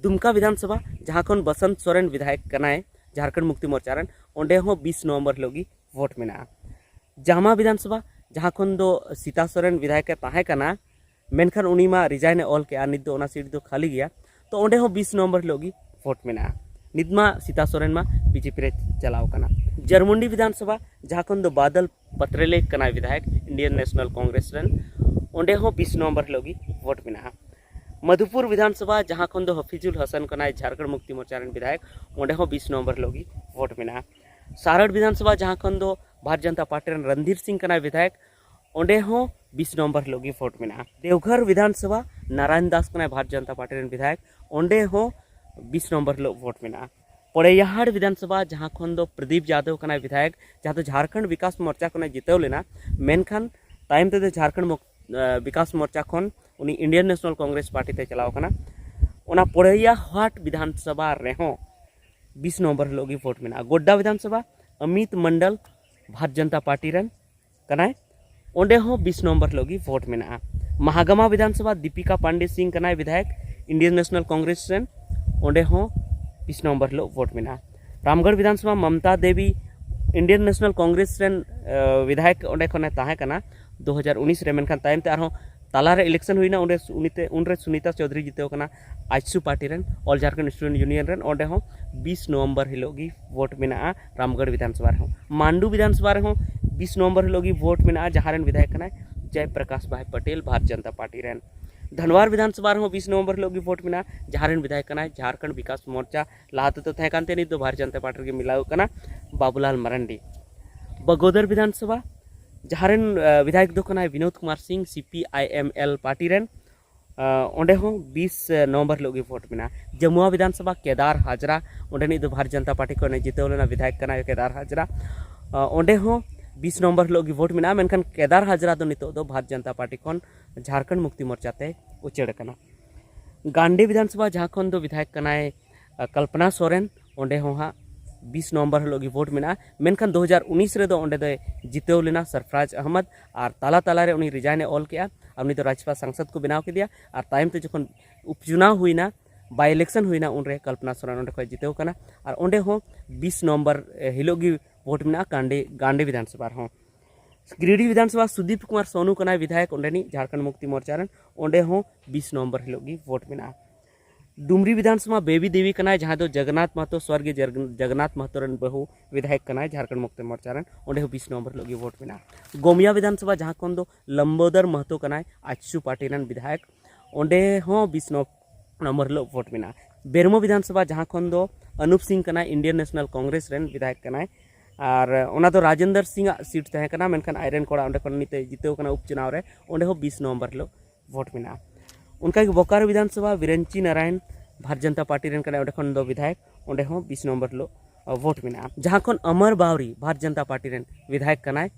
ᱫᱩᱢᱠᱟ ᱵᱤᱫᱷᱟᱱ ᱥᱚᱵᱷᱟ, ᱡᱟᱦᱟᱸ ᱠᱷᱚᱱ ᱵᱚᱥᱚᱱᱛ ᱥᱚᱨᱮᱱ ᱵᱤᱫᱷᱟᱭᱚᱠ ᱠᱟᱱᱟᱭ ᱡᱷᱟᱲᱠᱷᱚᱸᱰ ᱢᱩᱠᱛᱤ ᱢᱳᱨᱪᱟ ᱨᱮᱱ, ᱚᱸᱰᱮ ᱦᱚᱸ ᱵᱤᱥ ᱱᱚᱢᱵᱚᱨ ᱦᱤᱞᱳᱜ ᱜᱮ ᱵᱷᱳᱴ ᱢᱮᱱᱟᱜᱼᱟ᱾ ᱡᱟᱢᱟ ᱵᱤᱫᱷᱟᱱ ᱥᱚᱵᱷᱟ, ᱡᱟᱦᱟᱸ ᱠᱷᱚᱱ ᱫᱚ ᱥᱤᱛᱟ ᱥᱚᱨᱮᱱ ᱵᱤᱫᱷᱟᱭᱚᱠ ᱮ ᱛᱟᱦᱮᱸ ᱠᱟᱱᱟ, ᱢᱮᱱᱠᱷᱟᱱ ᱩᱱᱤ ᱢᱟ ᱨᱤᱡᱟᱭᱤᱱ ᱮ ᱚᱞ ᱠᱮᱜᱼᱟ, ᱱᱤᱛ ᱫᱚ ᱚᱱᱟ ᱥᱤᱴ ᱫᱚ ᱠᱷᱟᱹᱞᱤ ᱜᱮᱭᱟ᱾ ᱛᱚ ᱚᱸᱰᱮ ᱦᱚᱸ ᱵᱤᱥ ᱱᱚᱢᱵᱚᱨ ᱦᱤᱞᱳᱜ ᱜᱮ ᱵᱷᱳᱴ ᱢᱮᱱᱟᱜᱼᱟ᱾ ᱱᱤᱛ ᱢᱟ ᱥᱤᱛᱟ ᱥᱚᱨᱮᱱ ᱢᱟ ᱵᱤᱡᱮᱯᱤ ᱨᱮ ᱪᱟᱞᱟᱣ ᱠᱟᱱᱟ᱾ ᱡᱟᱨᱢᱩᱱᱰᱤ ᱵᱤᱫᱷᱟᱱ ᱥᱚᱵᱷᱟ, ᱡᱟᱦᱟᱸ ᱠᱷᱚᱱ ᱫᱚ ᱵᱟᱫᱚᱞ ᱯᱟᱛᱨᱮᱞᱮᱠ ᱠᱟᱱᱟᱭ ᱵᱤᱫᱷᱟᱭᱚᱠ ᱤᱱᱰᱤᱭᱟᱱ ᱱᱮᱥᱚᱱᱟᱞ ᱠᱚᱝᱜᱨᱮᱥ ᱨᱮᱱ, ᱚᱸᱰᱮ ᱦᱚᱸ ᱵᱤᱥ ᱱᱚᱢᱵᱚᱨ ᱦᱤᱞᱳᱜ ᱜᱮ ᱵᱷᱳᱴ ᱢᱮᱱᱟᱜᱼᱟ᱾ ᱢᱟᱫᱷᱩᱯᱩᱨ ᱵᱤᱫᱷᱟᱱ ᱥᱚᱵᱷᱟ, ᱡᱟᱦᱟᱸ ᱠᱷᱚᱱ ᱫᱚ ᱦᱟᱯᱤᱡᱩᱞ ᱦᱟᱥᱟᱱ ᱠᱟᱱᱟᱭ ᱡᱷᱟᱲᱠᱷᱚᱸᱰ ᱢᱩᱠᱛᱤ ᱢᱳᱨᱪᱟ ᱨᱮᱱ ᱵᱤᱫᱷᱟᱭᱚᱠ, ᱚᱸᱰᱮ ᱦᱚᱸ ᱵᱤᱥ ᱱᱚᱢᱵᱚᱨ ᱦᱤᱞᱳᱜ ᱜᱮ ᱵᱷᱳᱴ ᱢᱮᱱᱟᱜᱼᱟ᱾ ᱥᱟᱨᱟᱲ ᱵᱤᱫᱷᱟᱱ ᱥᱚᱵᱷᱟ, ᱡᱟᱦᱟᱸ ᱠᱷᱚᱱ ᱫᱚ ᱵᱷᱟᱨᱚᱛ ᱡᱚᱱᱚᱛᱟ ᱯᱟᱨᱴᱤ ᱨᱮᱱ ᱨᱚᱱᱫᱷᱤᱨ ᱥᱤᱝ ᱠᱟᱱᱟᱭ ᱵᱤᱫᱷᱟᱭᱚᱠ, ᱚᱸᱰᱮ ᱦᱚᱸ ᱵᱤᱥ ᱱᱚᱢᱵᱚᱨ ᱦᱤᱞᱳᱜ ᱜᱮ ᱵᱷᱳᱴ ᱢᱮᱱᱟᱜᱼᱟ᱾ ᱫᱮᱣᱜᱷᱚᱨ ᱵᱤᱫᱷᱟᱱ ᱥᱚᱵᱷᱟ, ᱱᱟᱨᱟᱭᱚᱱ ᱫᱟᱥ ᱠᱟᱱᱟᱭ ᱵᱷᱟᱨᱚᱛ ᱡᱚᱱᱚᱛᱟ ᱯᱟᱨᱴᱤ ᱨᱮᱱ ᱵᱤᱫᱷᱟᱭᱚᱠ, ᱚᱸᱰᱮ ᱦᱚᱸ ᱵᱤᱥ ᱱᱚᱢᱵᱚᱨ ᱦᱤᱞᱳᱜ ᱵᱷᱳᱴ ᱢᱮᱱᱟᱜᱼᱟ᱾ ᱯᱚᱲᱮᱭᱟᱦᱟᱲ ᱵᱤᱫᱷᱟᱱ ᱥᱚᱵᱷᱟ, ᱡᱟᱦᱟᱸ ᱠᱷᱚᱱ ᱫᱚ ᱯᱨᱚᱫᱤᱯ ᱡᱟᱫᱚᱵ ᱠᱟᱱᱟᱭ ᱵᱤᱫᱷᱟᱭᱚᱠ, ᱡᱟᱦᱟᱸ ᱫᱚ ᱡᱷᱟᱲᱠᱷᱚᱸᱰ ᱵᱤᱠᱟᱥ ᱢᱳᱨᱪᱟ ᱠᱷᱚᱱᱮ ᱡᱤᱛᱟᱹᱣ ᱞᱮᱱᱟ, ᱢᱮᱱᱠᱷᱟᱱ ᱛᱟᱭᱚᱢ ᱛᱮᱫᱚ ᱡᱷᱟᱲᱠᱷᱚᱸᱰ ᱢᱚᱠ-, ᱟᱸ, ᱵᱤᱠᱟᱥ ᱢᱳᱨᱪᱟ ᱠᱷᱚᱱ ᱩᱱᱤ ᱤᱱᱰᱤᱭᱟᱱ ᱱᱮᱥᱚᱱᱟᱞ ᱠᱚᱝᱜᱨᱮᱥ ᱯᱟᱨᱴᱤ ᱛᱮ ᱪᱟᱞᱟᱣ ᱠᱟᱱᱟ᱾ ᱚᱱᱟ ᱯᱚᱲᱮᱭᱟᱦᱟᱴ ᱵᱤᱫᱷᱟᱱ ᱥᱚᱵᱷᱟ ᱨᱮᱦᱚᱸ ᱵᱤᱥ ᱱᱚᱢᱵᱚᱨ ᱦᱤᱞᱳᱜ ᱜᱮ ᱵᱷᱳᱴ ᱢᱮᱱᱟᱜᱼᱟ᱾ ᱜᱳᱰᱰᱟ ᱵᱤᱫᱷᱟᱱ ᱥᱚᱵᱷᱟ, ᱚᱢᱤᱛ ᱢᱚᱱᱰᱚᱞ ᱵᱷᱟᱨᱚᱛ ᱡᱚᱱᱚᱛᱟ ᱯᱟᱨᱴᱤ ᱨᱮᱱ ᱠᱟᱱᱟᱭ, ᱚᱸᱰᱮ ᱦᱚᱸ ᱵᱤᱥ ᱱᱚᱢᱵᱚᱨ ᱦᱤᱞᱳᱜ ᱜᱮ ᱵᱷᱳᱴ ᱢᱮᱱᱟᱜᱼᱟ᱾ ᱢᱟᱦᱟᱜᱟᱢᱟ ᱵᱤᱫᱷᱟᱱ ᱥᱚᱵᱷᱟ, ᱫᱤᱯᱤᱠᱟ ᱯᱟᱱᱰᱮ ᱥᱤᱝ ᱠᱟᱱᱟᱭ ᱵᱤᱫᱷᱟᱭᱚᱠ ᱤᱱᱰᱤᱭᱟᱱ ᱱᱮᱥᱚᱱᱟᱞ ᱠᱚᱝᱜᱨᱮᱥ ᱨᱮᱱ, ᱚᱸᱰᱮ ᱦᱚᱸ ᱵᱤᱥ ᱱᱚᱢᱵᱚᱨ ᱦᱤᱞᱳᱜ ᱵᱷᱳᱴ ᱢᱮᱱᱟᱜᱼᱟ᱾ ᱨᱟᱢᱜᱚᱲ ᱵᱤᱫᱷᱟᱱ ᱥᱚᱵᱷᱟ, ᱢᱚᱢᱛᱟ ᱫᱮᱵᱤ ᱤᱱᱰᱤᱭᱟᱱ ᱱᱮᱥᱚᱱᱟᱞ ᱠᱚᱝᱜᱨᱮᱥ ᱨᱮᱱ, ᱟᱸ, ᱵᱤᱫᱷᱟᱭᱚᱠ ᱚᱸᱰᱮ ᱠᱷᱚᱱᱮ ᱛᱟᱦᱮᱸ ᱠᱟᱱᱟ ᱫᱩ ᱦᱟᱡᱟᱨ ᱩᱱᱤᱥ ᱨᱮ, ᱢᱮᱱᱠᱷᱟᱱ ᱛᱟᱭᱚᱢ ᱛᱮ ᱟᱨᱦᱚᱸ ᱛᱟᱞᱟᱨᱮ ᱤᱞᱮᱠᱥᱚᱱ ᱦᱩᱭᱱᱟ, ᱚᱸᱰᱮ ᱥᱩ-, ᱩᱱᱤᱛᱮ, ᱩᱱᱨᱮ ᱥᱩᱱᱤᱛᱟ ᱪᱳᱣᱫᱷᱩᱨᱤ ᱡᱤᱛᱟᱹᱣ ᱠᱟᱱᱟ ᱟᱡᱥᱩ ᱯᱟᱨᱴᱤ ᱨᱮᱱ, ᱚᱞ ᱡᱷᱟᱨᱠᱷᱚᱸᱰ ᱥᱴᱩᱰᱮᱱᱴ ᱭᱩᱱᱤᱭᱚᱱ ᱨᱮᱱ, ᱚᱸᱰᱮ ᱦᱚᱸ ᱵᱤᱥ ᱱᱚᱵᱷᱮᱢᱵᱚᱨ ᱦᱤᱞᱳᱜ ᱜᱮ ᱵᱷᱳᱴ ᱢᱮᱱᱟᱜᱼᱟ᱾ ᱨᱟᱢᱜᱚᱲ ᱵᱤᱫᱷᱟᱱ ᱥᱚᱵᱷᱟ ᱨᱮᱦᱚᱸ, ᱢᱟᱱᱰᱩ ᱵᱤᱫᱷᱟᱱ ᱥᱚᱵᱷᱟ ᱨᱮᱦᱚᱸ ᱵᱤᱥ ᱱᱚᱵᱷᱮᱢᱵᱚᱨ ᱦᱤᱞᱳᱜ ᱜᱮ ᱵᱷᱳᱴ ᱢᱮᱱᱟᱜᱼᱟ, ᱡᱟᱦᱟᱸ ᱨᱮᱱ ᱵᱤᱫᱷᱟᱭᱚᱠ ᱠᱟᱱᱟᱭ ᱡᱚᱭ ᱯᱨᱚᱠᱟᱥ ᱵᱷᱟᱭ ᱯᱟᱴᱮᱞ, ᱵᱷᱟᱨᱚᱛ ᱡᱚᱱᱚᱛᱟ ᱯᱟᱨᱴᱤ ᱨᱮᱱ᱾ ᱫᱷᱟᱱᱣᱟᱨ ᱵᱤᱫᱷᱟᱱ ᱥᱚᱵᱷᱟ ᱨᱮᱦᱚᱸ ᱵᱤᱥ ᱱᱚᱵᱷᱮᱢᱵᱚᱨ ᱦᱤᱞᱳᱜ ᱜᱮ ᱵᱷᱳᱴ ᱢᱮᱱᱟᱜᱼᱟ᱾ ᱡᱟᱦᱟᱸ ᱨᱮᱱ ᱵᱤᱫᱷᱟᱭᱚᱠ ᱠᱟᱱᱟᱭ ᱡᱷᱟᱲᱠᱷᱚᱸᱰ ᱵᱤᱠᱟᱥ ᱢᱳᱨᱪᱟ, ᱞᱟᱦᱟ ᱛᱮᱫᱚ ᱛᱟᱦᱮᱸ ᱠᱟᱱ ᱛᱮ, ᱱᱤᱛ ᱫᱚ ᱵᱷᱟᱨᱚᱛ ᱡᱚᱱᱚᱛᱟ ᱯᱟᱨᱴᱤ ᱨᱮᱜᱮ ᱢᱤᱞᱟᱣ ᱠᱟᱱᱟ, ᱵᱟᱵᱩᱞᱟᱞ ᱢᱟᱨᱟᱱᱰᱤ᱾ ᱵᱟᱜᱳᱫᱚᱨ ᱵᱤᱫᱷᱟᱱ ᱥᱚᱵᱷᱟ, ᱡᱟᱦᱟᱸ ᱨᱮᱱ ᱟᱸ, ᱵᱤᱫᱷᱟᱭᱚᱠ ᱫᱚ ᱠᱟᱱᱟᱭ Binod Kumar Singh, C P I M L party ᱨᱮᱱ᱾ ᱟᱸ, ᱚᱸᱰᱮ ᱦᱚᱸ ᱵᱤᱥ ᱱᱚᱵᱷᱮᱢᱵᱚᱨ ᱦᱤᱞᱳᱜ ᱜᱮ ᱵᱷᱳᱴ ᱢᱮᱱᱟᱜᱼᱟ᱾ ᱡᱟᱢᱩᱣᱟ ᱵᱤᱫᱷᱟᱱ ᱥᱚᱵᱷᱟ, ᱠᱮᱫᱟᱨ ᱦᱟᱡᱽᱨᱟ, ᱚᱸᱰᱮᱱᱤᱡ ᱫᱚ ᱵᱷᱟᱨᱚᱛ ᱡᱚᱱᱚᱛᱟ ᱯᱟᱨᱴᱤ ᱠᱷᱚᱱᱮ ᱡᱤᱛᱟᱹᱣ ᱞᱮᱱᱟ ᱵᱤᱫᱷᱟᱭᱚᱠ ᱠᱟᱱᱟᱭ ᱠᱮᱫᱟᱨ ᱦᱟᱡᱽᱨᱟ᱾ ᱟᱸ, ᱚᱸᱰᱮ ᱦᱚᱸ ᱵᱤᱥ ᱱᱚᱵᱷᱮᱢᱵᱚᱨ ᱦᱤᱞᱳᱜ ᱜᱮ ᱵᱷᱳᱴ ᱢᱮᱱᱟᱜᱼᱟ, ᱢᱮᱱᱠᱷᱟᱱ ᱠᱮᱫᱟᱨ ᱦᱟᱡᱽᱨᱟ ᱫᱚ ᱱᱤᱛᱚᱜ ᱫᱚ ᱵᱷᱟᱨᱚᱛ ᱡᱚᱱᱚᱛᱟ ᱯᱟᱨᱴᱤ ᱠᱷᱚᱱ ᱡᱷᱟᱲᱠᱷᱚᱸᱰ ᱢᱩᱠᱛᱤ ᱢᱳᱨᱪᱟ ᱛᱮ ᱩᱪᱟᱹᱲ ᱟᱠᱟᱱᱟ᱾ ᱜᱟᱱᱰᱤ ᱵᱤᱫᱷᱟᱱ ᱥᱚᱵᱷᱟ, ᱡᱟᱦᱟᱸ ᱠᱷᱚᱱ ᱫᱚ ᱵᱤᱫᱷᱟᱭᱚᱠ ᱠᱟᱱᱟᱭ ᱟᱸ, ᱠᱚᱞᱯᱚᱱᱟ ᱥᱚᱨᱮᱱ, ᱚᱸᱰᱮ ᱦᱚᱸ ᱦᱟᱸᱜ ᱵᱤᱥ ᱱᱚᱵᱷᱮᱢᱵᱚᱨ ᱦᱤᱞᱳᱜ ᱜᱮ ᱵᱷᱳᱴ ᱢᱮᱱᱟᱜᱼᱟ᱾ ᱢᱮᱱᱠᱷᱟᱱ ᱫᱩ ᱦᱟᱡᱟᱨ ᱩᱱᱤᱥ ᱨᱮᱫᱚ ᱚᱸᱰᱮ ᱫᱚᱭ ᱡᱤᱛᱟᱹᱣ ᱞᱮᱱᱟ ᱥᱚᱨᱯᱷᱨᱟᱡᱽ ᱟᱦᱢᱚᱫ, ᱟᱨ ᱛᱟᱞᱟ ᱛᱟᱞᱟ ᱨᱮ ᱩᱱᱤ ᱨᱤᱡᱟᱭᱤᱱ ᱮ ᱚᱞ ᱠᱮᱜᱼᱟ, ᱟᱨ ᱩᱱᱤ ᱫᱚ ᱨᱟᱡᱽᱥᱚᱵᱷᱟ ᱥᱟᱝᱥᱚᱫ ᱠᱚ ᱵᱮᱱᱟᱣ ᱠᱮᱫᱮᱭᱟ᱾ ᱟᱨ ᱛᱟᱭᱚᱢ ᱛᱮ ᱡᱚᱠᱷᱚᱱ ᱩᱯᱪᱩᱱᱟᱣ ᱦᱩᱭᱱᱟ, ᱵᱟᱭ ᱤᱞᱮᱠᱥᱚᱱ ᱦᱩᱭᱱᱟ, ᱩᱱᱨᱮ ᱠᱚᱞᱯᱚᱱᱟ ᱥᱚᱨᱮᱱ ᱚᱸᱰᱮ ᱠᱷᱚᱱ ᱡᱤᱛᱟᱹᱣ ᱠᱟᱱᱟ᱾ ᱟᱨ ᱚᱸᱰᱮ ᱦᱚᱸ ᱵᱤᱥ ᱱᱚᱵᱷᱮᱢᱵᱚᱨ, ᱮ, ᱦᱤᱞᱳᱜ ᱜᱮ ᱵᱷᱳᱴ ᱢᱮᱱᱟᱜᱼᱟ ᱜᱟᱱᱰᱤ, ᱜᱟᱱᱰᱤ ᱵᱤᱫᱷᱟᱱ ᱥᱚᱵᱷᱟ ᱨᱮᱦᱚᱸ᱾ ᱜᱤᱨᱤᱰᱤ ᱵᱤᱫᱷᱟᱱ ᱥᱚᱵᱷᱟ, ᱥᱩᱫᱤᱯ ᱠᱩᱢᱟᱨ ᱥᱳᱱᱩ ᱠᱟᱱᱟᱭ ᱵᱤᱫᱷᱟᱭᱚᱠ ᱚᱸᱰᱮᱱᱤᱡ ᱡᱷᱟᱲᱠᱷᱚᱸᱰ ᱢᱩᱠᱛᱤ ᱢᱳᱨᱪᱟ ᱨᱮᱱ, ᱚᱸᱰᱮ ᱦᱚᱸ ᱵᱤᱥ ᱱᱚᱵᱷᱮᱢᱵᱚᱨ ᱦᱤᱞᱳᱜ ᱜᱮ ᱵᱷᱳᱴ ᱢᱮᱱᱟᱜᱼᱟ᱾ ᱰᱩᱢᱨᱤ ᱵᱤᱫᱷᱟᱱ ᱥᱚᱵᱷᱟ, ᱵᱮᱵᱤ ᱫᱮᱵᱤ ᱠᱟᱱᱟᱭ, ᱡᱟᱦᱟᱸᱭ ᱫᱚ ᱡᱚᱜᱚᱱᱱᱟᱛᱷ ᱢᱟᱦᱟᱛᱚ, ᱥᱚᱨᱜᱤᱭᱚ ᱡᱚᱜ-, ᱡᱚᱜᱚᱱᱱᱟᱛᱷ ᱢᱟᱦᱟᱛᱚ ᱨᱮᱱ ᱵᱟᱹᱦᱩ ᱵᱤᱫᱷᱟᱭᱚᱠ ᱠᱟᱱᱟᱭ ᱡᱷᱟᱲᱠᱷᱚᱸᱰ ᱢᱩᱠᱛᱤ ᱢᱳᱨᱪᱟ ᱨᱮᱱ, ᱚᱸᱰᱮ ᱦᱚᱸ ᱵᱤᱥ ᱱᱚᱵᱷᱮᱢᱵᱚᱨ ᱦᱤᱞᱳᱜ ᱜᱮ ᱵᱷᱳᱴ ᱢᱮᱱᱟᱜᱼᱟ᱾ ᱜᱚᱢᱤᱭᱟ ᱵᱤᱫᱷᱟᱱ ᱥᱚᱵᱷᱟ, ᱡᱟᱦᱟᱸ ᱠᱷᱚᱱ ᱫᱚ ᱞᱚᱢᱵᱳᱫᱚᱨ ᱢᱟᱦᱟᱛᱚ ᱠᱟᱱᱟᱭ, ᱟᱡᱥᱩ ᱯᱟᱨᱴᱤ ᱨᱮᱱ ᱵᱤᱫᱷᱟᱭᱚᱠ, ᱚᱸᱰᱮ ᱦᱚᱸ ᱵᱤᱥ ᱱᱚᱵᱷᱮᱢᱵᱚᱨ ᱦᱤᱞᱳᱜ ᱵᱷᱳᱴ ᱢᱮᱱᱟᱜᱼᱟ᱾ ᱵᱮᱨᱢᱳ ᱵᱤᱫᱷᱟᱱ ᱥᱚᱵᱷᱟ, ᱡᱟᱦᱟᱸ ᱠᱷᱚᱱ ᱫᱚ ᱟᱱᱩᱯ ᱥᱤᱝ ᱠᱟᱱᱟᱭ, ᱤᱱᱰᱤᱭᱟᱱ ᱱᱮᱥᱚᱱᱟᱞ ᱠᱚᱝᱜᱨᱮᱥ ᱨᱮᱱ ᱵᱤᱫᱷᱟᱭᱚᱠ ᱠᱟᱱᱟᱭ, ᱟᱨ ᱚᱱᱟ ᱫᱚ ᱨᱟᱡᱮᱱᱫᱚᱨ ᱥᱤᱝ ᱟᱜ ᱥᱤᱴ ᱛᱟᱦᱮᱸ ᱠᱟᱱᱟ, ᱢᱮᱱᱠᱷᱟᱱ ᱟᱡᱨᱮᱱ ᱠᱚᱲᱟ ᱚᱸᱰᱮ ᱠᱷᱚᱱ ᱱᱤᱛᱮ ᱡᱤᱛᱟᱹᱣ ᱠᱟᱱᱟ ᱩᱯᱪᱩᱱᱟᱣ ᱨᱮ, ᱚᱸᱰᱮ ᱦᱚᱸ ᱵᱤᱥ ᱱᱚᱵᱷᱮᱢᱵᱚᱨ ᱦᱤᱞᱳᱜ ᱵᱷᱳᱴ ᱢᱮᱱᱟᱜᱼᱟ᱾ ᱚᱱᱠᱟᱜᱮ ᱵᱳᱠᱟᱨᱳ ᱵᱤᱫᱷᱟᱱ ᱥᱚᱵᱷᱟ, ᱵᱤᱨᱮᱱᱪᱤ ᱱᱟᱨᱟᱭᱚᱱ, ᱵᱷᱟᱨᱚᱛ ᱡᱚᱱᱚᱛᱟ ᱯᱟᱨᱴᱤ ᱨᱮᱱ ᱠᱟᱱᱟᱭ, ᱚᱸᱰᱮ ᱠᱷᱚᱱ ᱫᱚ ᱵᱤᱫᱷᱟᱭᱚᱠ, ᱚᱸᱰᱮ ᱦᱚᱸ ᱵᱤᱥ ᱱᱚᱵᱷᱮᱢᱵᱚᱨ ᱦᱤᱞᱳᱜ, ᱟ, ᱵᱷᱳᱴ ᱢᱮᱱᱟᱜᱼᱟ᱾ ᱡᱷᱟᱲᱠᱷᱚᱸᱰ ᱟᱢᱟᱨ ᱵᱟᱣᱨᱤ, ᱵᱷᱟᱨᱚᱛ ᱡᱚᱱᱚᱛᱟ ᱯᱟᱨᱴᱤ ᱨᱮᱱ ᱵᱤᱫᱷᱟᱭᱚᱠ ᱠᱟᱱᱟᱭ,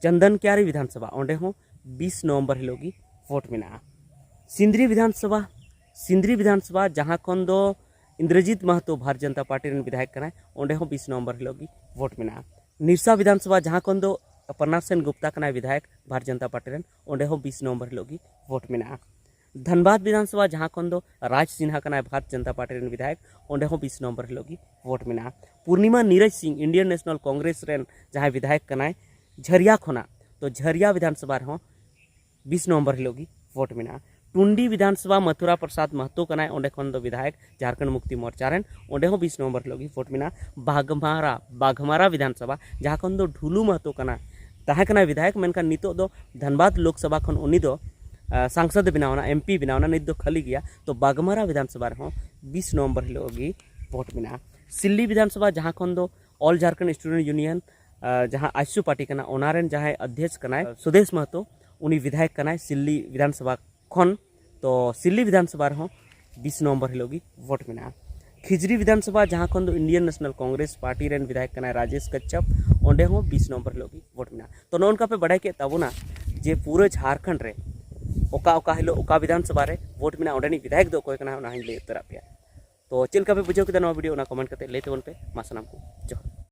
ᱪᱚᱱᱫᱚᱱ ᱠᱤᱭᱟᱨᱤ ᱵᱤᱫᱷᱟᱱ ᱥᱚᱵᱷᱟ, ᱚᱸᱰᱮ ᱦᱚᱸ ᱵᱤᱥ ᱱᱚᱵᱷᱮᱢᱵᱚᱨ ᱦᱤᱞᱳᱜ ᱜᱮ ᱵᱷᱳᱴ ᱢᱮᱱᱟᱜᱼᱟ᱾ ᱥᱤᱱᱫᱽᱨᱤ ᱵᱤᱫᱷᱟᱱ ᱥᱚᱵᱷᱟ, ᱥᱤᱱᱫᱽᱨᱤ ᱵᱤᱫᱷᱟᱱ ᱥᱚᱵᱷᱟ, ᱡᱟᱦᱟᱸ ᱠᱷᱚᱱ ᱫᱚ ᱤᱱᱫᱨᱚᱡᱤᱛ ᱢᱟᱦᱟᱛᱚ ᱵᱷᱟᱨᱚᱛ ᱡᱚᱱᱚᱛᱟ ᱯᱟᱨᱴᱤ ᱨᱮᱱ ᱵᱤᱫᱷᱟᱭᱚᱠ ᱠᱟᱱᱟᱭ, ᱚᱸᱰᱮ ᱦᱚᱸ ᱵᱤᱥ ᱱᱚᱵᱷᱮᱢᱵᱚᱨ ᱦᱤᱞᱳᱜ ᱜᱮ ᱵᱷᱳᱴ ᱢᱮᱱᱟᱜᱼᱟ᱾ ᱱᱤᱨᱥᱟ ᱵᱤᱫᱷᱟᱱ ᱥᱚᱵᱷᱟ, ᱡᱟᱦᱟᱸ ᱠᱷᱚᱱ ᱫᱚ ᱯᱨᱚᱱᱟᱵ ᱥᱮᱱ ᱜᱩᱯᱛᱟ ᱠᱟᱱᱟᱭ ᱵᱤᱫᱷᱟᱭᱚᱠ ᱵᱷᱟᱨᱚᱛ ᱡᱚᱱᱚᱛᱟ ᱯᱟᱨᱴᱤ ᱨᱮᱱ, ᱚᱸᱰᱮ ᱦᱚᱸ ᱵᱤᱥ ᱱᱚᱵᱷᱮᱢᱵᱚᱨ ᱦᱤᱞᱳᱜ ᱜᱮ ᱵᱷᱳᱴ ᱢᱮᱱᱟᱜᱼᱟ᱾ ᱫᱷᱟᱱᱵᱟᱫᱽ ᱵᱤᱫᱷᱟᱱ ᱥᱚᱵᱷᱟ, ᱡᱟᱦᱟᱸ ᱠᱷᱚᱱ ᱫᱚ ᱨᱟᱡᱽ ᱥᱤᱱᱦᱟ ᱠᱟᱱᱟᱭ ᱵᱷᱟᱨᱚᱛ ᱡᱚᱱᱚᱛᱟ ᱯᱟᱨᱴᱤ ᱨᱮᱱ ᱵᱤᱫᱷᱟᱭᱚᱠ, ᱚᱸᱰᱮ ᱦᱚᱸ ᱵᱤᱥ ᱱᱚᱵᱷᱮᱢᱵᱚᱨ ᱦᱤᱞᱳᱜ ᱜᱮ ᱵᱷᱳᱴ ᱢᱮᱱᱟᱜᱼᱟ᱾ ᱯᱩᱨᱱᱤᱢᱟ ᱱᱤᱨᱚᱡᱽ ᱥᱤᱝ, ᱤᱱᱰᱤᱭᱟᱱ ᱱᱮᱥᱚᱱᱟᱞ ᱠᱚᱝᱜᱨᱮᱥ ᱨᱮᱱ ᱡᱟᱦᱟᱸᱭ ᱵᱤᱫᱷᱟᱭᱚᱠ ᱠᱟᱱᱟᱭ ᱡᱷᱟᱨᱤᱭᱟ ᱠᱷᱚᱱᱟᱜ, ᱛᱚ ᱡᱷᱟᱨᱤᱭᱟ ᱵᱤᱫᱷᱟᱱ ᱥᱚᱵᱷᱟ ᱨᱮᱦᱚᱸ ᱵᱤᱥ ᱱᱚᱵᱷᱮᱢᱵᱚᱨ ᱦᱤᱞᱳᱜ ᱜᱮ ᱵᱷᱳᱴ ᱢᱮᱱᱟᱜᱼᱟ᱾ ᱴᱩᱱᱰᱤ ᱵᱤᱫᱷᱟᱱ ᱥᱚᱵᱷᱟ, ᱢᱟᱛᱷᱩᱨᱟ ᱯᱨᱚᱥᱟᱫᱽ ᱢᱟᱦᱛᱚ ᱠᱟᱱᱟᱭ, ᱚᱸᱰᱮ ᱠᱷᱚᱱ ᱫᱚ ᱵᱤᱫᱷᱟᱭᱚᱠ ᱡᱷᱟᱨᱠᱷᱚᱸᱰ ᱢᱩᱠᱛᱤ ᱢᱳᱨᱪᱟ ᱨᱮᱱ, ᱚᱸᱰᱮ ᱦᱚᱸ ᱵᱤᱥ ᱱᱚᱵᱷᱮᱢᱵᱚᱨ ᱦᱤᱞᱳᱜ ᱜᱮ ᱵᱷᱳᱴ ᱢᱮᱱᱟᱜᱼᱟ᱾ ᱵᱟᱜᱷᱢᱟᱨᱟ, ᱵᱟᱜᱷᱢᱟᱨᱟ ᱵᱤᱫᱷᱟᱱ ᱥᱚᱵᱷᱟ, ᱡᱟᱦᱟᱸ ᱠᱷᱚᱱ ᱫᱚ ᱰᱷᱩᱞᱩ ᱢᱟᱦᱛᱚ ᱠᱟᱱᱟᱭ, ᱛᱟᱦᱮᱸ ᱠᱟᱱᱟᱭ ᱵᱤᱫᱷᱟᱭᱚᱠ, ᱢᱮᱱᱠᱷᱟᱱ ᱱᱤᱛᱚᱜ ᱫᱚ ᱫᱷᱟᱱᱵᱟᱫᱽ ᱞᱳᱠᱥᱚᱵᱷᱟ ᱠᱷᱚᱱ ᱩᱱᱤ ᱫᱚ ᱟᱸ, ᱥᱟᱝᱥᱚᱫ ᱮ ᱵᱮᱱᱟᱣ ᱮᱱᱟ, ᱮᱢ ᱯᱤ ᱵᱮᱱᱟᱣ ᱮᱱᱟ, ᱱᱤᱛ ᱫᱚ ᱠᱷᱟᱹᱞᱤ ᱜᱮᱭᱟ᱾ ᱛᱚ ᱵᱟᱜᱽᱢᱟᱨᱟ ᱵᱤᱫᱷᱟᱱᱥᱚᱵᱷᱟ ᱨᱮᱦᱚᱸ ᱵᱤᱥ ᱱᱚᱵᱷᱮᱢᱵᱚᱨ ᱦᱤᱞᱳᱜ ᱜᱮ ᱵᱷᱳᱴ ᱢᱮᱱᱟᱜᱼᱟ᱾ ᱥᱤᱞᱞᱤ ᱵᱤᱫᱷᱟᱱᱥᱚᱵᱷᱟ, ᱡᱟᱦᱟᱸ ᱠᱷᱚᱱ ᱫᱚ All Jharkhand Student Union, ᱟᱸ, ᱡᱟᱦᱟᱸ ᱟᱡᱥᱩ ᱯᱟᱨᱴᱤ ᱠᱟᱱᱟ, ᱚᱱᱟ ᱨᱮᱱ ᱡᱟᱦᱟᱸᱭ ᱚᱫᱽᱫᱷᱭᱚᱠᱥ ᱠᱟᱱᱟᱭ ᱥᱩᱫᱮᱥ ᱢᱟᱦᱟᱛᱚ, ᱩᱱᱤ ᱵᱤᱫᱷᱟᱭᱚᱠ ᱠᱟᱱᱟᱭ ᱥᱤᱞᱞᱤ ᱵᱤᱫᱷᱟᱱᱥᱚᱵᱷᱟ ᱠᱷᱚᱱ᱾ ᱛᱚ ᱥᱤᱞᱞᱤ ᱵᱤᱫᱷᱟᱱᱥᱚᱵᱷᱟ ᱨᱮᱦᱚᱸ ᱵᱤᱥ ᱱᱚᱵᱷᱮᱢᱵᱚᱨ ᱦᱤᱞᱳᱜ ᱜᱮ ᱵᱷᱳᱴ ᱢᱮᱱᱟᱜᱼᱟ᱾ ᱠᱷᱤᱡᱽᱨᱤ ᱵᱤᱫᱷᱟᱱᱥᱚᱵᱷᱟ, ᱡᱟᱦᱟᱸ ᱠᱷᱚᱱ ᱫᱚ Indian National Congress ᱯᱟᱨᱴᱤ ᱨᱮᱱ ᱵᱤᱫᱷᱟᱭᱚᱠ ᱠᱟᱱᱟᱭ ᱨᱟᱡᱮᱥ ᱠᱟᱪᱪᱟᱯ, ᱚᱸᱰᱮ ᱦᱚᱸ ᱵᱤᱥ ᱱᱚᱵᱷᱮᱢᱵᱚᱨ ᱦᱤᱞᱳᱜ ᱜᱮ ᱵᱷᱳᱴ ᱢᱮᱱᱟᱜᱼᱟ᱾ ᱛᱚ ᱱᱚᱜᱼᱚ ᱱᱚᱝᱠᱟ ᱯᱮ ᱵᱟᱲᱟᱭ ᱠᱮᱫ ᱛᱟᱵᱚᱱᱟ ᱡᱮ ᱯᱩᱨᱟᱹ ᱡᱷᱟᱲᱠᱷᱚᱸᱰ ᱨᱮ ᱚᱠᱟ ᱚᱠᱟ ᱦᱤᱞᱳᱜ ᱚᱠᱟ ᱵᱤᱫᱷᱟᱱᱥᱚᱵᱷᱟ ᱨᱮ ᱵᱷᱳᱴ ᱢᱮᱱᱟᱜᱼᱟ, ᱚᱸᱰᱮᱱᱤᱡ ᱵᱤᱫᱷᱟᱭᱚᱠ ᱫᱚ ᱚᱠᱚᱭ ᱠᱟᱱᱟ, ᱚᱱᱟ ᱦᱚᱸᱧ ᱞᱟᱹᱭ ᱩᱛᱟᱹᱨᱟᱫ ᱯᱮᱭᱟ᱾ ᱛᱚ ᱪᱮᱫ ᱞᱮᱠᱟ ᱯᱮ ᱵᱩᱡᱷᱟᱹᱣ ᱠᱮᱫᱟ ᱱᱚᱣᱟ ᱵᱷᱤᱰᱤᱭᱳ, ᱚᱱᱟ ᱠᱚᱢᱮᱱᱴ ᱠᱟᱛᱮ ᱞᱟᱹᱭ ᱛᱟᱵᱚᱱ ᱯᱮ᱾ ᱢᱟ ᱥᱟᱱᱟᱢ ᱠᱚ ᱡᱚᱦᱟᱨ᱾